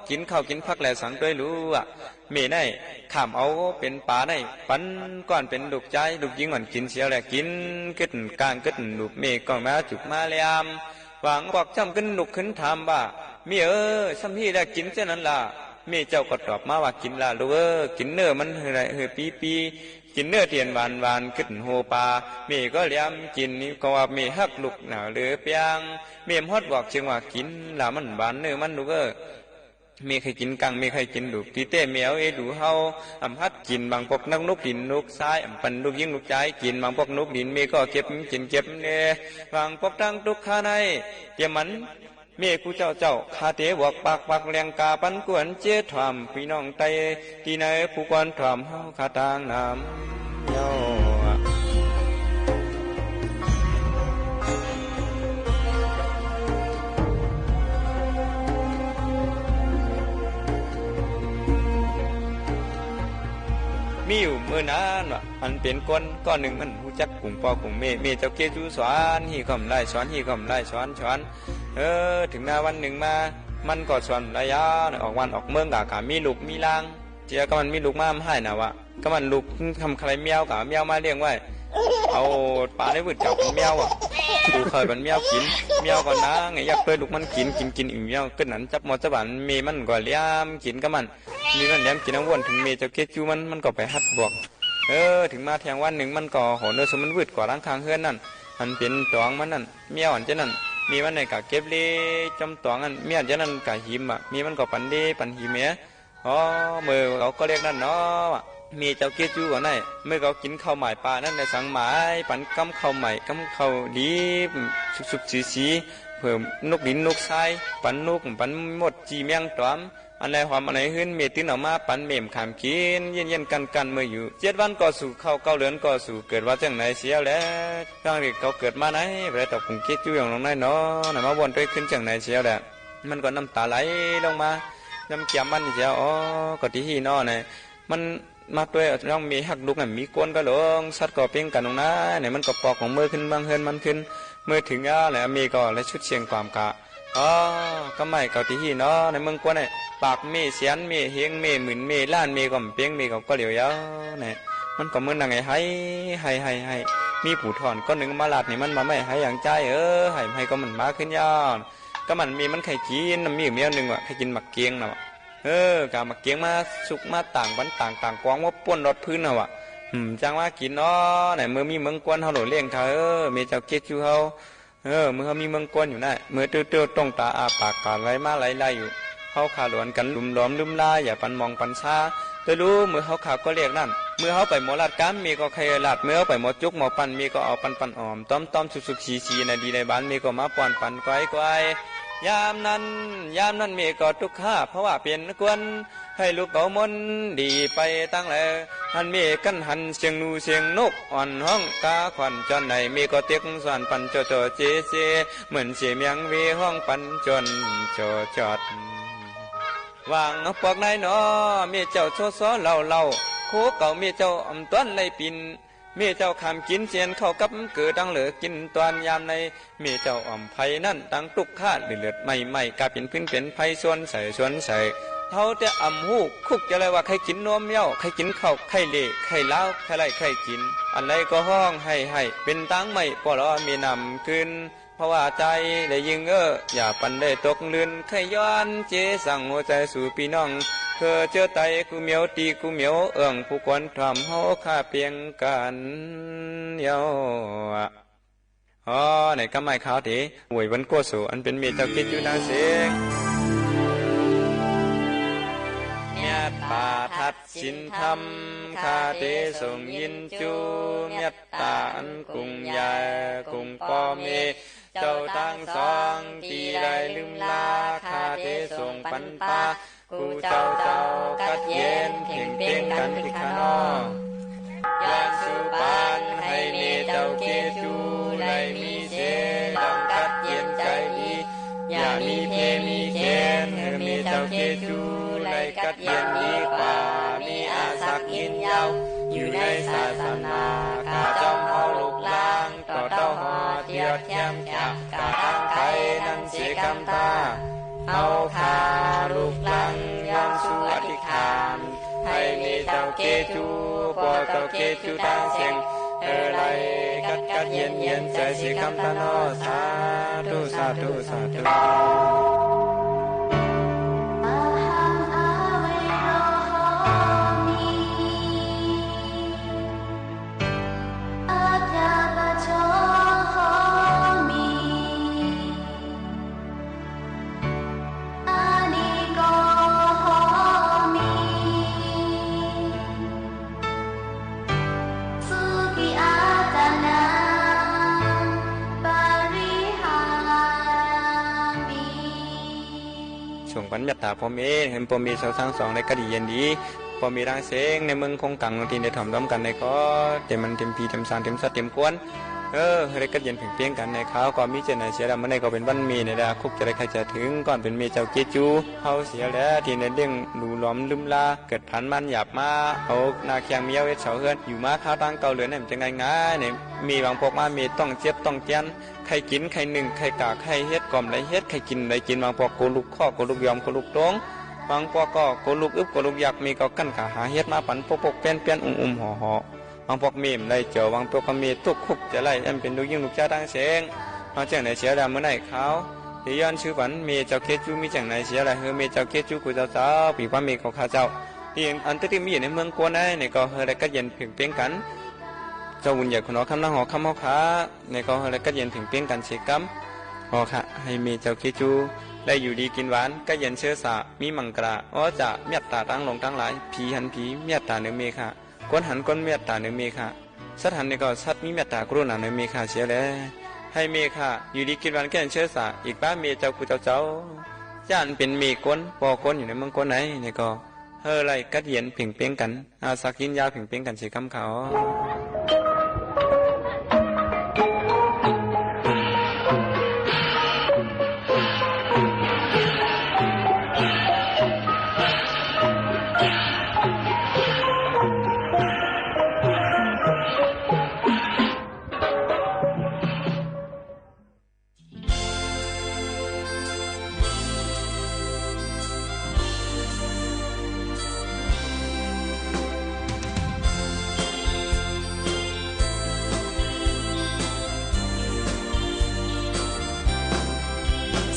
กิ๋นข้าวกิ๋นผักแลสังตวยหลู่อะ เมย์ในข้ามเอาเป๋นป๋าใน ปันก้อนเป๋นลูกจายลูกญิงอ่อนกิ๋นเสียแล กิ๋นกึ๊ดก้างกึ๊ดลูบ เมย์ก็มาจุกมาแลม บางปอกจ้ำกึ๊ดลุกขึ้นถามว่า เมย์เอ๋ย ส่ำฮี้แลกิ๋นเจ้านั้นละ เมย์เจ้าก็ตอบมาว่า กิ๋นละลูกเอ๋ย กิ๋นเนื้อมันหื้อได้หื้อปี้ๆ กิ๋นเนื้อตี้หวานๆ กึ๊ดโฮปา เมย์ก็แลมกิ๋น นี่ก็ว่าเมย์ฮักลูกหน้าเหลือเปียง เมย์บ่ฮอดบอกเชิงว่ากิ๋นละมันหวานเนื้อมันลูกเอ๋ย เมย์ใค่กิ๋นก้าง เมย์ใค่กิ๋นลูบ ตี้เต้เมย์เอาเอดูเฮา อ่ำฮัดกิ๋น บางปอกนักลูกหลินลูกซาย อ่ำปันลูกญิงลูกจายกิ๋น บางปอกลูกหลิน เมย์ก็เก็บกิ๋นเก็บแล บางปอกตังตุ๊กข์ข้าใน เตรียมมัน เมย์กู้เจ้าเจ้า ข้าเต๋บอกปากปากแหล่งกาปันกวนเจ๊ถ่อม ปี้น้องไต้ตี้ไหน ผู้กวนถ่อมเฮาข้าตางนำเย้า มีอยู่เมื่อนานว่า อันเป๋นคนก้อนนึ่ง มันฮู้จักกุ้งปอกุ้งเมย์ เมย์เจ้าเกจูสอนฮี้ก็บ่ได้ สอนฮี้ก็บ่ได้ สอน สอน เออ เถิงมาวันนึ่งมา มันก็สอนบ่ได้ยาวนะ ออกบ้านออกเมืองก็ ก็มีลูกมีหล้าง เจียก็มันมีลูกมา มันฮ้ายหน้าว่า ก็มันลูกทำใคร่แมว ก็เอาแมวมาเลี้ยงไว้ เอาป๋าในวืดเจ้าเป๋นแมวอะ ปูเข้าปันแมวกิ๋น แมวก็หนัง อยากตวยลูกมันกิ๋น กิ๋น กิ๋นอิ่ม แมวก็หนัง จับหม้อจับบ่าน เมย์มันก็แลมกิ๋นก็มัน เมย์มันแลมกิ๋น เอาว่นเถิงเมย์เจ้าเกจูมัน มันก็ไปฮัดบอก เออ เถิงมาแทงวันนึ่ง มันก็โหนเนื้อสมมันวืดกว่าหลังข้างเฮือนนั่น อันเป๋นต๋องมันนั่น แมวอันเจ้านั้น เมย์มันในก็เก็บเล่จ๋อมต๋องนั่น แมวอันเจ้านั้นก็หิมอะ เมย์มันก็ปันเล่ปันหิมแหม อ๋อ เมื่อเขาก็เรียกนั่นเนาะ เมย์เจ้าเกจู๋ก่อนได้ เมื่อเขากิ๋นข้าวใหม่ปลานั่นได้สังหมาย ปันกำข้าวใหม่กำข้าวดิบ สุกๆ สีๆ เผื่อนกหลินนกซาย ปันนก ปันมด จี้แมงต๋อม อันใดหอมอันใดหื้น เมย์ตื้นเอามาปัน เมย์บ่ขามกิ๋น เยียนๆ กั้นๆ เมื่ออยู่ เจ็ดวันก็สู่ข้าว เก้าเดือนก็สู่เกิด ว่าจั่งไหนเสียแล้ว ตั้งแต่เขาเกิดมาไหน บ่ได้ตอบกุ่งเกจู๋อย่างลงได้เนาะ ไหนมาว่นตวยขึ้นจั่งไหนเสียแล้ว มันก็น้ำต๋าไหลลงมา น้ำแก้มมันเสีย อ๋อ ก็ตี้ฮี้เนาะ ไหน มันมาตวยน้องเมย์ฮักลูกนั่น มีกวนก็หลง สัตว์ก็เป๋งกั๋นลงนะ ไหน มันก็ปอกของเมือขึ้นเมืองเฮือนมันขึ้น เมื่อเถิงยาแหละ เมย์ก็เลยชุดเสียงความกะ อ๋อ ก็ไม่เก่าตี้ฮี้เนาะ ในเมืองกวนไหน ปากเมย์เสียน เมย์เฮง เมย์หมื่น เมย์ล้าน เมย์ก็บ่เป๋ง เมย์ก็ ก็เหลียวยาว ไหน มันก็เมือนั่งไห้ไห้ ไห้ ไห้ ไห้ มีผู้ถ่อนก้อนนึ่งมาลาดนี่ มันบ่าไม่ไห้อย่างจาย เออ ไห้ ไห้ก็มันมาขึ้นยาว ก็มันมี มันใค่กิ๋น มีอยู่แมวนึ่งว่ะ ใค่กิ๋นหมากเก๋งน่ะว่ะ เออ ก็เอาหมากเก๋งมาสุกมาต่างปันต่างต่างกองมาป้นรอดพื้นน่ะว่ะ อืม จั่งว่ากิ๋นเนาะ ไหน เมื่อมีเมืองกวนเฮาโหลเลี้ยงเขา เออ เมย์เจ้าเกจู๋เฮา เออ เมื่อเฮามีเมืองกวนอยู่นั่น เมื่อเตี้ยวๆ ต้องต๋าอ้าปากกะไหลมาไหลไหลอยู่ เฮาข้าหลวนกั๋นหลุมหลอมลืมลา อย่าปันหมองปันซา ตวยหลู่ เมื่อเฮาข้าก็เรียกนั่น เมื่อเฮาไปหมอลาดกล้าม เมย์ก็ใค่ลาด เมื่อเฮาไปหมอจุ๊กหมอปั่น เมย์ก็เอาปั่นๆ อ้อม ต้อมๆ สุกๆ สีๆ นาดีในบ้าน เมย์ก็มาป้อนปั๋นก้อยๆ ยามนั้น ยามนั้นเมย์ก็ตุ๊กข์ฮ้า เพราะว่าเป๋นคน ใค่ลูกเต๋ามนต์ดีไปตังหลาย หันเมย์กั๋นหันเสียงหนูเสียงนกอ่อนฮ้อง กาขวัญจรไหน เมย์ก็เต็กสวนปั๋นจ่อๆ เจๆ เหมือนเสียงเมียงเวฮ้องปั๋นจนจ่อจอด หว่างปอกไหนหนอ เมย์เจ้าซ้อๆ เล่าๆ โคเก่าเมย์เจ้าอ่ำต้อนไล่ปิ่น เมย์เจ้าข้ามกิ๋นเสียนข้าวกับเกือ ตังเหลือกิ๋นตอนยามใน เมย์เจ้าอ่ำไผนั้น ตังตุ๊กข์ฮ้าเลือดๆ ไหม้ๆ กาเป๋นพื้นเป๋นไฟ สวนใสสวนใส เฮาแต่อ่ำฮู้ คุกจะไล่ว่าใค่กิ๋นนมเย้า ใค่กิ๋นข้าว ใค่เล่ ใค่ลาว ใค่ไล่ ใค่กิ๋น อันใดก็ฮ้องไห้ๆ เป๋นตางไหม้ ป้อล้อเมย์นำคืน เพราะว่าใจ๋ได้ยิ่งเอ้อ อย่าปันได้ตกลื่น ใค่ย้อนเจสังหัวใจ๋สู่ปี้น้อง เพื่อเจื้อไตกู้เหมียว ตี้กู้เหมียว เอื้องผู้ควรถ่อมเฮาข้าเปียงกั๋นเย้า อ๋อ ในกำไม้ขาวเต๋ อวยวันโกโส อันเป๋นเมย์เจ้าเกจูตังเสง เมตตาทัดสินธรรม ข้าเต๋ส่งยินจู เมตตาอันกุ้งใหญ่ กุ้งป้อเมย์ เจ้าตังสอง ตี้ได้ลืมลา ข้าเต๋ส่งปันปา กู้เจ้าเจ้ากัดเย็นเพ่งเป้งกั๋นตี้ข้าน้อ ย้อนสู่ปัน หื้อเมย์เจ้าเกจู ได้มีเส ดองกัดเย็นใจ๋ดี อย่ามีเพมีเข็ญ หื้อเมย์เจ้าเกจู ได้กัดเย็นดีกว่า มีอาสักยืนยาว อยู่ในศาสนา ข้าจ้อมเฮาลูกหลาน ต่อเต้าฮอดเตียวเตียมจาก กาตั้งใจ๋นั้นเสียกำต้า เฮาข้าลูกหลาน ย้อนสู่อธิษฐาน หื้อเมย์เจ้าเกจู ป้อเจ้าเกจูตังเสง หื้อได้กัดกัดเย็นเย็นใจ๋เสียกำต้าน้อ สาธุ สาธุ สาธุ Ahaṃ averohāmi, ajjapajjho homi, anīgho homi, sukhī attānaṃ pariharāmi. ส่งปันเมตตาป้อเมย์ หื้อป้อเมย์เจ้าตังสองได้กัดเย็นดี ป้อเมย์ตังเสงในเมืองคงกัง ตี้ได้ถ่อมต้อมกั๋นในก็ เต๋มมันเต๋มปี๋ เต๋มสาร เต๋มสัตว์ เต๋มคน เออ หื้อได้กัดเย็นเพ่งเป้งกั๋นใน ข้าวก็มีเจ้าไหนเสียแล้ว มื้อนี้ก็เป๋นวันเมย์ในละ คุกจะได้ใค่จะเถิง ก่อนเป๋นเมย์เจ้าเกจู เฮาเสียแล้ว ตี้ได้เลี้ยงหลู่หลอมลืมลา เกิดผันมันหยาบมา เอาหน้าแข้งเมียวเอ็ดเสาเฮือน อยู่มาข้าวตังเก้าเดือน นี่มันจะง่ายๆ เนี่ย เมย์บางปอกมา เมย์ต้องเจ็บต้องแจ้น ใค่กิ๋น ใค่นึ่ง ใค่ก๋า ใค่เฮ็ด ก่อมได้เฮ็ด ใค่กิ๋นได้กิ๋น บางปอกโกลุกคอก โกลุกยอม โกลุกตง บางปอกก็โกลุกอึบ โกลุกอยาก เมย์ก็กั้นขาหาเฮ็ดมาปั๋น ปกๆ เปียนๆ อุ้มๆ ห่อๆ บางปอกเมย์บ่ได้เจียว บางปอกก็เมย์ตุ๊กข์คุกจะไล่ อันเป๋นลูกญิงลูกจายตังเสง มาเจ้าไหนเสียแล้ว มื้อนี้ข้าวเต๋ย้อนจื้อปั๋น เมย์เจ้าเกจู มีเจ้าไหนเสียแล้ว หื้อเมย์เจ้าเกจู กู้เจ้าเจ้า ปี้ป้อเมย์ของข้าเจ้า ตี้อันตึ๊ดตี้มีอยู่ในเมืองโกนใน นี่ก็หื้อได้กัดเย็นเพ่งเป้งกั๋น เจ้าบุญใหญ่คุณหอคำ นางหอคำเฮาข้า นี่ก็หื้อได้กัดเย็นเพ่งเป้งกั๋นเสียกำ อ๋อข้า หื้อเมย์เจ้าเกจู ได้อยู่ดีกิ๋นหวาน กัดเย็นเชิดสา มีมังคลา อ๋อจะเมตตาตังหลงตังหลาย ผีหันผี เมตตาเนืองเมย์ข้า คนหันคน เมตตาเนืองเมย์ข้า สัตว์หันนี่ก็สัตว์มีเมตตากรุณาเนืองเมย์ข้าเสียแล หื้อเมย์ข้า อยู่ดีกิ๋นหวาน กัดเย็นเชิดสา อีกป้าเมย์เจ้ากู้เจ้าเจ้า จ้าอันเป๋นเมย์คน ป้อคน อยู่ในเมืองโกนใน นี่ก็ หื้อได้กัดเย็นเพ่งเป้งกั๋น อาสักยืนยาวเพ่งเป้งกั๋นเสียกำข้า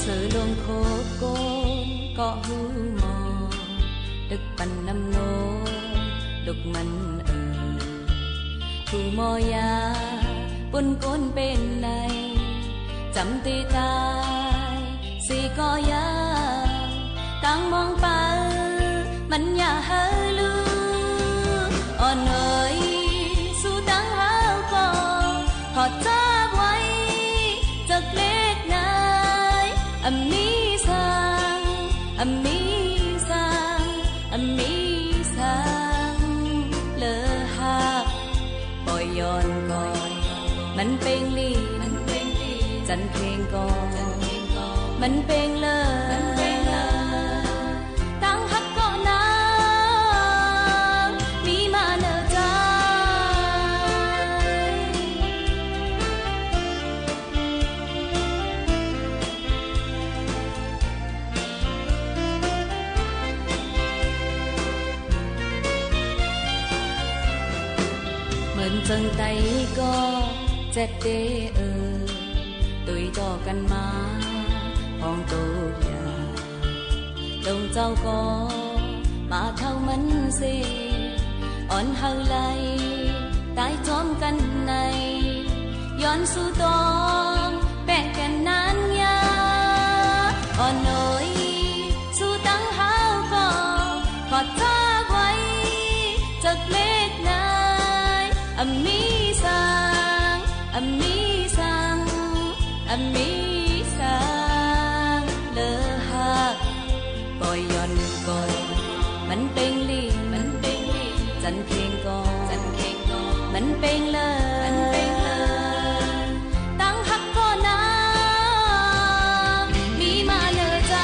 เสวยลวงโคโกนเกาะฮูหมอ ตึกปันน้ำโน ลุกมันเอ่ย ฮูหมอยา ปุ้นโกนเป๋นไหน จ๋ำตี้ต๋าย สีก็ยาว ตางมองไป มันอย่าหื้อลู อ่อนโน อะมีสัง อะมีสัง อะมีสัง เหลือฮัก บ่ย้อนก่อ มันเป๋งลี มันเป๋งลี จันเข่งก่อ จันเข่งก่อ มันเป๋งเลย มันเป๋งเลย ตังฮักเกาะนาง มีมาเนอใจ๋ เหมือนเจิงไตก็เจ็บเต๋เออ ตุ้ยต่อกั๋นมา ห้องโตยา ลงเจ้าก็มาเท่ามันเส อ่อนเฮาไหล ต๋ายจอมกั๋นใน ย้อนสู่ต้อง แปะแก่นนานยา อ่อนน้อย สู่ตังเฮาก็ ขอจากไว้ จักเล็กน้อย อะมีสัง อะมีสัง อะมีสัง เหลือฮัก บ่ย้อนก่อ มันเป๋งลี มันเป๋งลี จันเข่งก่อ จันเข่งก่อ มันเป๋งเลย มันเป๋งเลย ตังฮักเกาะนาง มีมาเนอใจ๋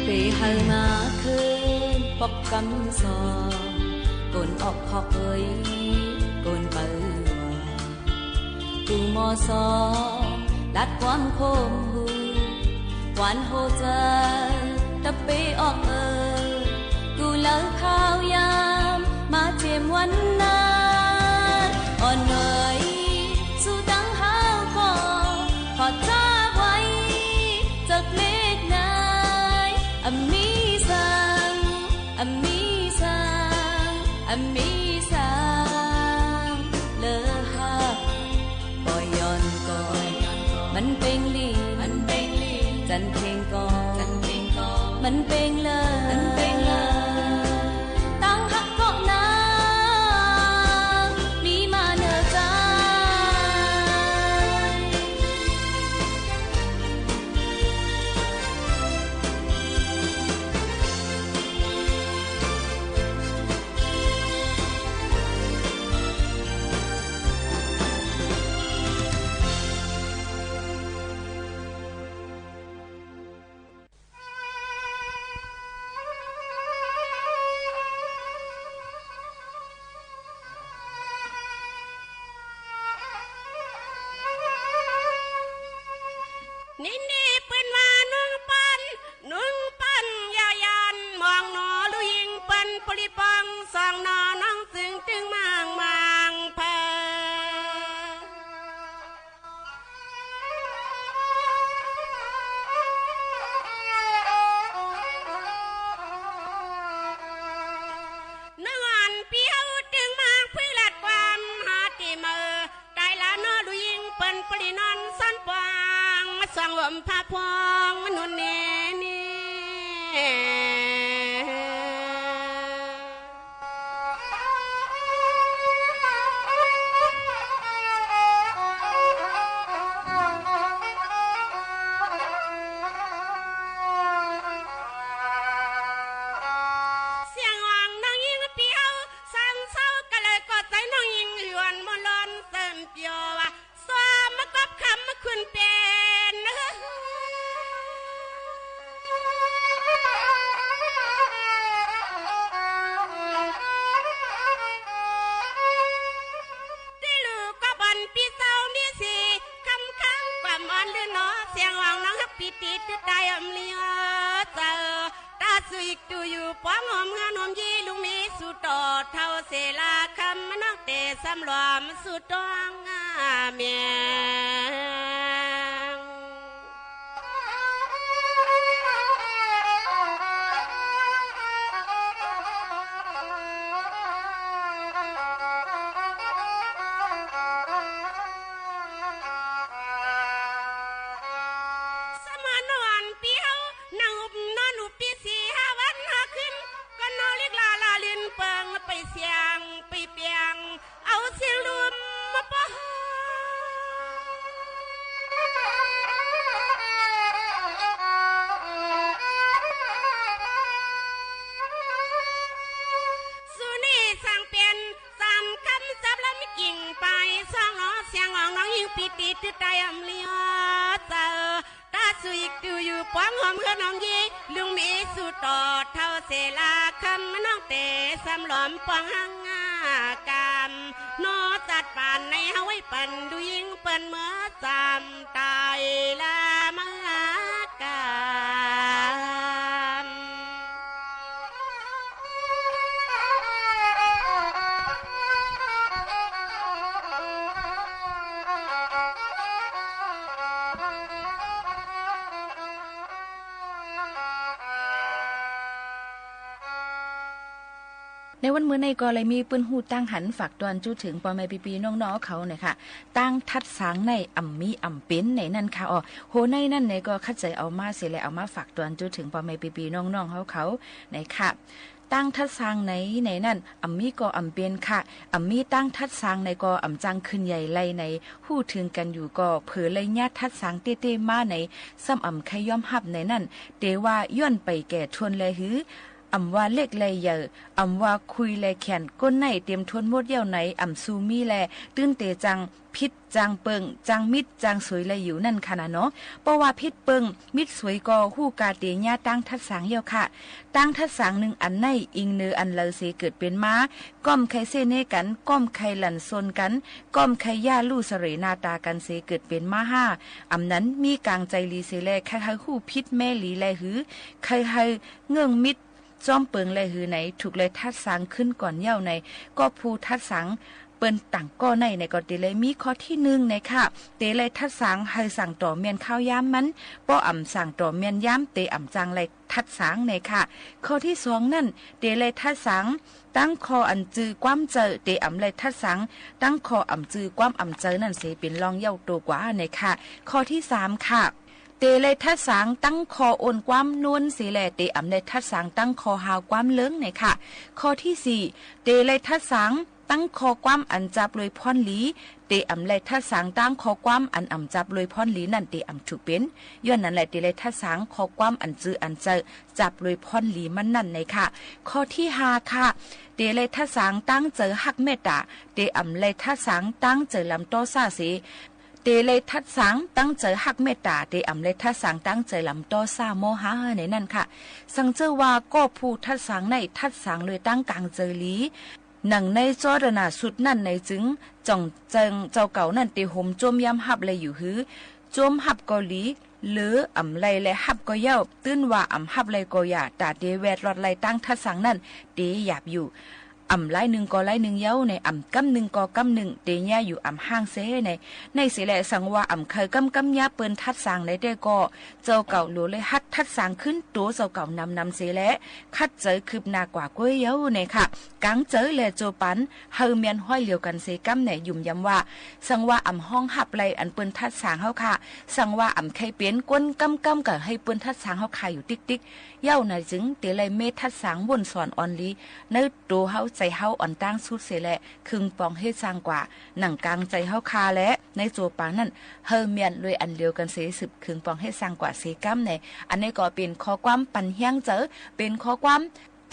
เป๋เฮามาคืนปอกกำสอง โกนออกคอกเอย โกนไปว่า กูหมอสอง ลัดความโคมหู ควันโหใจ๋ ตะเปออกเออ กูเลิกข้าวยาม มาเจียมวันนั้น อ่อนไหว สู่ตังเฮาก็ ขอจากไว้ จักเล็กน้อย อะมีสัง อะมีสัง อะมีสัง เหลือฮัก บ่ย้อนก่อ มันเป๋งลี มันเป๋งลี จันเข่งก่อ จันเข่งก่อ มันเป๋งเลย มันเป๋งเลย ตังฮักเกาะนาง มีมาเนอใจ๋ นี่นี่เปิ้นว่านึ่งปัน นึ่งปันอย่าย่าน มองหนอลูกญิงเปิ้นปริปอง สองหนอน้องจึงตึงมางมางเผอ นางอันเปียวตึงมาง พื้นลัดความหาตี้เมอ ต๋ายละเนาะ ลูกญิงเปิ้นปรินอนซ่อนปวาง มาส่องห่มผ้าพองมนุษย์เนนี่ เสียงฮ้องน้องญิงเปียว สันเศร้าก็เลยก็ใจ๋น้องญิงหยวนมนต์ร้อนเสินเปียวว่า สวมมากอบคำมาขึ้นเป๋น ตี้ลูกก็บ่อนปี้เศร้านี้สิ คำค้างความอ่อนหรือหนอ เสียงฮ้องน้องฮักปี้ตี้ตื้อต๋ายอำลีเออเจ้า ต๋าสุอิก ตู้อยู่ปองหอมเฮือนหอมยี่ ลุงมีสู่ต่อเฒ่าเสลาคำ น้องเต๋สำรวมสู่ต้องเมียง สมานว่า สุอิกดูอยู่ปวงหอมเฮือนหอมฮี ลุงมีสู่ต่อเฒ่าเสลาคำ น้องเต๋สำหลอมปองหังงากาม นอสัตว์ป่านในเฮาไว้ปันดูยิ่งเปิ้นเมื่อสามตายละมากาม ในวันมื้อนี้ก็เลยมีปื้นฮู้ตั้งหันฝากตวนจู้เถิงป้อแม่ปี้ๆน้องๆเขานะคะ ตางทัดสางในอ่ำมีอ่ำเป๋นในนั้นค่ะ อ้อ หัวในนั้นในก็คัดใจ๋เอามาเสียและเอามาฝากตวนจู้เถิงป้อแม่ปี้ๆน้องๆเฮาเขาในค่ะ ตางทัดสางในในนั้นอ่ำมีก็อ่ำเป๋นค่ะ อ่ำมีตางทัดสางในก็อ่ำจังขึ้นใหญ่ไล่ใน ฮู้เถิงกั๋นอยู่ก็เผยไล่ญาติทัดสางเต๊ๆมาใน ซ้ำอ่ำใค่ยอมฮับในนั้น เต๋ว่าย้อนไปแก่ทนแลหื้อ อ่ำว่าเล็กแลใหญ่ อ่ำว่าคุยแลแขน ก้นในเต๋มทนหมดเย้าใน อ่ำสู่มีแล ตื้นเต๋จังผิด จังเปิง จังมิด จังสวยแลอยู่นั่นค่ะนะเนาะ เพราะว่าผิดเปิง มิดสวยก็ฮู้กาเต๋ญาติตางทัดสางเย้าค่ะ ตางทัดสางนึ่งอันในอิงเนออันเลาเสเกิดเป๋นมา ก้อมใค่เส้นเนกั๋น ก้อมใค่หลั่นซนกั๋น ก้อมใค่ย่าลู่เสร่ห์หน้าต๋ากั๋นเสเกิดเป๋นมาห้า อ่ำนั้นมีก๋างใจ๋หลีเสแล ใค่หื้อฮู้ผิดแม้หลีแลหื้อ ใค่หื้อเงื่องมิด จ้อมเปิงแลหื้อใน ถูกแลทัดสางขึ้นก่อนเย้าใน ก็ผู้ทัดสางเปิ้นต่างก้อในในก็เต๋เลยมีข้อตี้นึ่งในค่ะ เต๋เลยทัดสางหื้อสั่งต่อแม่นข้าวยามมัน ป้ออ่ำสั่งต่อแม่นยาม เต๋อ่ำจังเลยทัดสางในค่ะ ข้อตี้สองนั้น เต๋เลยทัดสาง ตั้งข้ออันจือความเจอ เต๋อ่ำเลยทัดสาง ตั้งข้ออ่ำจือความอ่ำเจอนั่นเสเป๋นรองเย้าโตกว่าในค่ะ ข้อตี้สามค่ะ เต๋เลยทัดสางตั้งข้ออ่อนความนวลเสแล เต๋อ่ำเลยทัดสางตั้งข้อฮาวความเลิงในค่ะ ข้อตี้สี่ เต๋เลยทัดสางตั้งข้อความอันจับโดยพ่อนหลี เต๋อ่ำเลยทัดสางตั้งข้อความอันอ่ำจับโดยพ่อนหลีนั่น เต๋อ่ำถูกเป๋น ย้อนนั้นแล เต๋เลยทัดสางข้อความอันจืออันเจอ จับโดยพ่อนหลีมันนั่นในค่ะ ข้อตี้ห้าค่ะ เต๋เลยทัดสางตั้งเจอฮักเมตต๋า เต๋อ่ำเลยทัดสางตั้งเจอลำต้อซ่าเส เต๋เลยทัดสางตั้งเจอฮักเมตต๋า เต๋อ่ำเลยทัดสางตั้งเจอลำต้อซ่าโมหะในนั้นค่ะ สังเจ้าว่าก็ผู้ทัดสางในทัดสางโดยตั้งก๋างเจอหลี หนังในจอดนาสุดนั่นในจึง จ่องเจิงเจ้าเก่านั่นเต๋โหมโจ้มยอมฮับเลยอยู่หื้อ โจ้มฮับก็หลี หรืออ่ำเลยแลฮับก็เย้า ตื้นว่าอ่ำฮับเลยก็อย่า ต๋าเต๋แวดลอดเลยตางทัดสางนั่น เต๋หยาบอยู่ อ่ำลายนึ่งก็ลายนึ่งเย้าใน อ่ำกำนึ่งก็กำนึ่ง เต๋เยียะอยู่อ่ำห้างเสใน ในเสแล สังว่าอ่ำใค่กำกำเยียะเปิ้นทัดสางในแต๊ก็ เจ้าเก่าหลัวเลยหัดทัดสางขึ้นตั๋วเจ้าเก่านำๆเสแล คัดเจอคืบหน้ากว่าก้วยเย้าในค่ะ ก๋างเจอแลโจปัน หื้อแม่นฮ้อยเหลียวกั๋นเสกำใน ยุ่มยำว่า สังว่าอ่ำฮ้องฮับเลยอันเปิ้นทัดสางเฮาค่ะ สังว่าอ่ำใค่เป๋นก้นกำกำกั๋นหื้อเปิ้นทัดสางเฮาค่ะอยู่ติ๊กๆ เย้าในจึงเต๋เลยเมตทัดสางว่นสอนอ่อนหลี ในตั๋วเฮาใจ๋เฮาอ่อนตางสุดเสแล เคิงปองเฮ็ดสร้างกว่า หนังก๋างใจ๋เฮาค่ะแล ในโจปันนั่น หื้อแม่นโดยอันเหลียวกั๋นเสสืบเคิงปองเฮ็ดสร้างกว่าเสกำใน อันนี้ก็เป๋นข้อความปันแฮงเจอ เป๋นข้อความ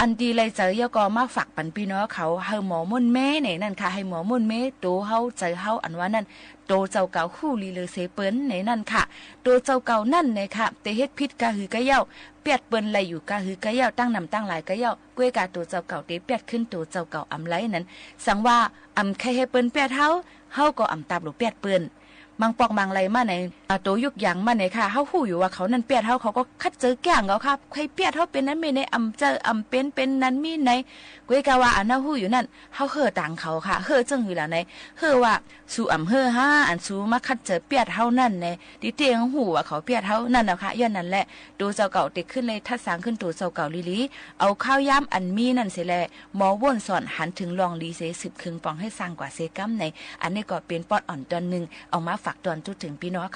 อันดีเลยเจอ แล้วก็มาฝากปันปี้น้องเขา หื้อหมอม่วนแม้ในนั้นค่ะ หื้อหมอม่วนแม้ ตั๋วเฮาใจ๋เฮาอันว่านั่น ตั๋วเจ้าเก่าฮู้หลีเหลือเสเปิ้นในนั้นค่ะ ตั๋วเจ้าเก่านั่นในค่ะ เต๋เฮ็ดผิดก้าหื้อก้าเย้า เปียดเปิ้นเลยอยู่ก้าหื้อก้าเย้า ตั้งนำตั้งหลายก้าเย้า ก้วยกาตั๋วเจ้าเก่าเต๋เปียดขึ้นตั๋วเจ้าเก่าอ่ำเลยนั้น สังว่าอ่ำใค่หื้อเปิ้นเปียดเฮา เฮาก็อ่ำตาบหลูเปียดเปิ้น บางปอกบางไลมาใน อ่า ตั๋วยุกอย่างมาในค่ะ เฮาฮู้อยู่ว่าเขานั่นเปียดเฮา เขาก็คัดเจอแก้งเขาค่ะ ใค่เปียดเฮาเป๋นนั้นมีใน อ่ำเจออ่ำเป๋นเป๋นนั้นมีใน ก้วยกาว่าอันเฮาฮู้อยู่นั่น เฮาเฮ่อตางเขาค่ะ เฮ่อเจิ่งหื้อล่ะใน เฮ่อว่า สูอ่ำเฮ่อฮา อันสูมาคัดเจอเปียดเฮานั่นใน ตี้เต้งฮู้ว่าเขาเปียดเฮานั่นนะค่ะ ย้อนนั้นแล ตั๋วเจ้าเก่าเต๋ขึ้นเลยทัดสางขึ้นตั๋วเจ้าเก่าหลีๆ เอาข้าวยามอันมีนั่นเสแล หมอว่นสอนหันเถิงลองหลีเสสืบเคิงปองเฮ็ดสร้างกว่าเสกำใน อันนี้ก็เป๋นปอดอ่อนตอนนึ่ง เอามาฝากตอนจุดเถิงปี้น้อง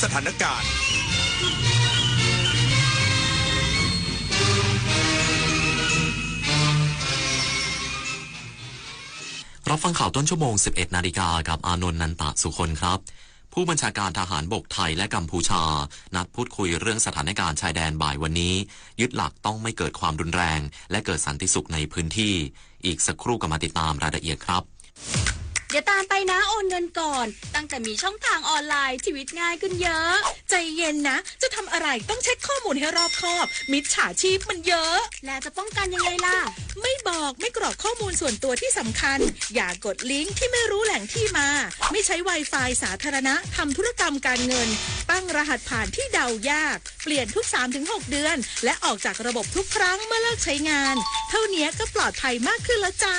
สถานการณ์ รับฟังข่าวต้นชั่วโมง สิบเอ็ดนาฬิกา กับอานนท์ นันตะสุคนครับ ผู้บัญชาการทหารบกไทยและกัมพูชา นัดพูดคุยเรื่องสถานการณ์ชายแดนบ่ายวันนี้ ยึดหลักต้องไม่เกิดความรุนแรง และเกิดสันติสุขในพื้นที่ อีกสักครู่กลับมาติดตามรายละเอียดครับ เดี๋ยวตามไปนะ โอนเงินก่อน ตั้งแต่มีช่องทางออนไลน์ ชีวิตง่ายขึ้นเยอะ ใจเย็นนะ จะทำอะไรต้องเช็คข้อมูลให้รอบคอบ มิจฉาชีพมันเยอะ แล้วจะป้องกันยังไงล่ะ ไม่บอก ไม่กรอกข้อมูลส่วนตัวที่สำคัญ อย่ากดลิงก์ที่ไม่รู้แหล่งที่มา ไม่ใช้ Wi-Fi สาธารณะ ทำธุรกรรมการเงิน ตั้งรหัสผ่านที่เดายาก เปลี่ยนทุก สามถึงหก เดือน และออกจากระบบทุกครั้งเมื่อเลิกใช้งาน เท่านี้ก็ปลอดภัยมากขึ้นแล้วจ้า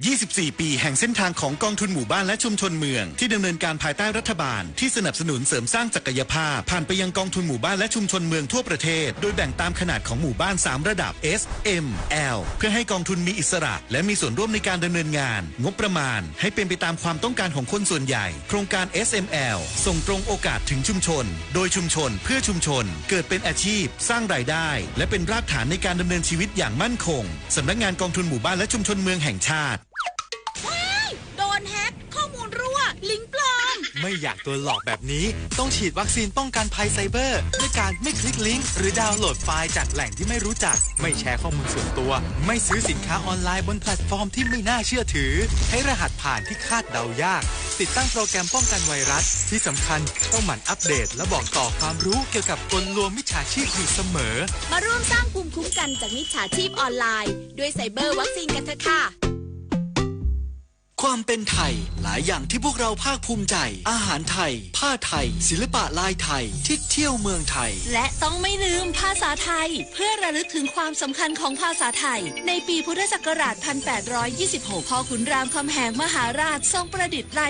ยี่สิบสี่ ปีแห่งเส้นทางของกองทุนหมู่บ้านและชุมชนเมือง ที่ดำเนินการภายใต้รัฐบาลที่สนับสนุนเสริมสร้างศักยภาพ ผ่านไปยังกองทุนหมู่บ้านและชุมชนเมืองทั่วประเทศ โดยแบ่งตามขนาดของหมู่บ้าน สาม ระดับ S M L เพื่อให้กองทุนมีอิสระ และมีส่วนร่วมในการดำเนินงาน งบประมาณให้เป็นไปตามความต้องการของคนส่วนใหญ่ โครงการ S M L ส่งตรงโอกาสถึงชุมชน โดยชุมชน เพื่อชุมชน เกิดเป็นอาชีพ สร้างรายได้ และเป็นรากฐานในการดำเนินชีวิตอย่างมั่นคง สำนักงานกองทุนหมู่บ้านและชุมชนเมืองแห่งชาติ ว้าย โดนแฮ็ก ข้อมูลรั่ว ลิงก์ปลอม ไม่อยากโดนหลอกแบบนี้ ต้องฉีดวัคซีนป้องกันภัยไซเบอร์ ด้วยการไม่คลิกลิงก์ หรือดาวน์โหลดไฟล์จากแหล่งที่ไม่รู้จัก ไม่แชร์ข้อมูลส่วนตัว ไม่ซื้อสินค้าออนไลน์บนแพลตฟอร์มที่ไม่น่าเชื่อถือ ใช้รหัสผ่านที่คาดเดายาก ติดตั้งโปรแกรมป้องกันไวรัส ที่สำคัญต้องหมั่นอัปเดต และบอกต่อความรู้เกี่ยวกับกลลวงมิจฉาชีพอยู่เสมอ มาร่วมสร้างภูมิคุ้มกันจากมิจฉาชีพออนไลน์ ด้วยไซเบอร์วัคซีนกันเถอะค่ะ ความเป็นไทย หลายอย่างที่พวกเราภาคภูมิใจ อาหารไทย ผ้าไทย ศิลปะลายไทย ที่เที่ยวเมืองไทย และต้องไม่ลืมภาษาไทย เพื่อระลึกถึงความสำคัญของภาษาไทย ในปีพุทธศักราช พันแปดร้อยยี่สิบหก พ่อขุนรามคำแหงมหาราชทรงประดิษฐ์ลาย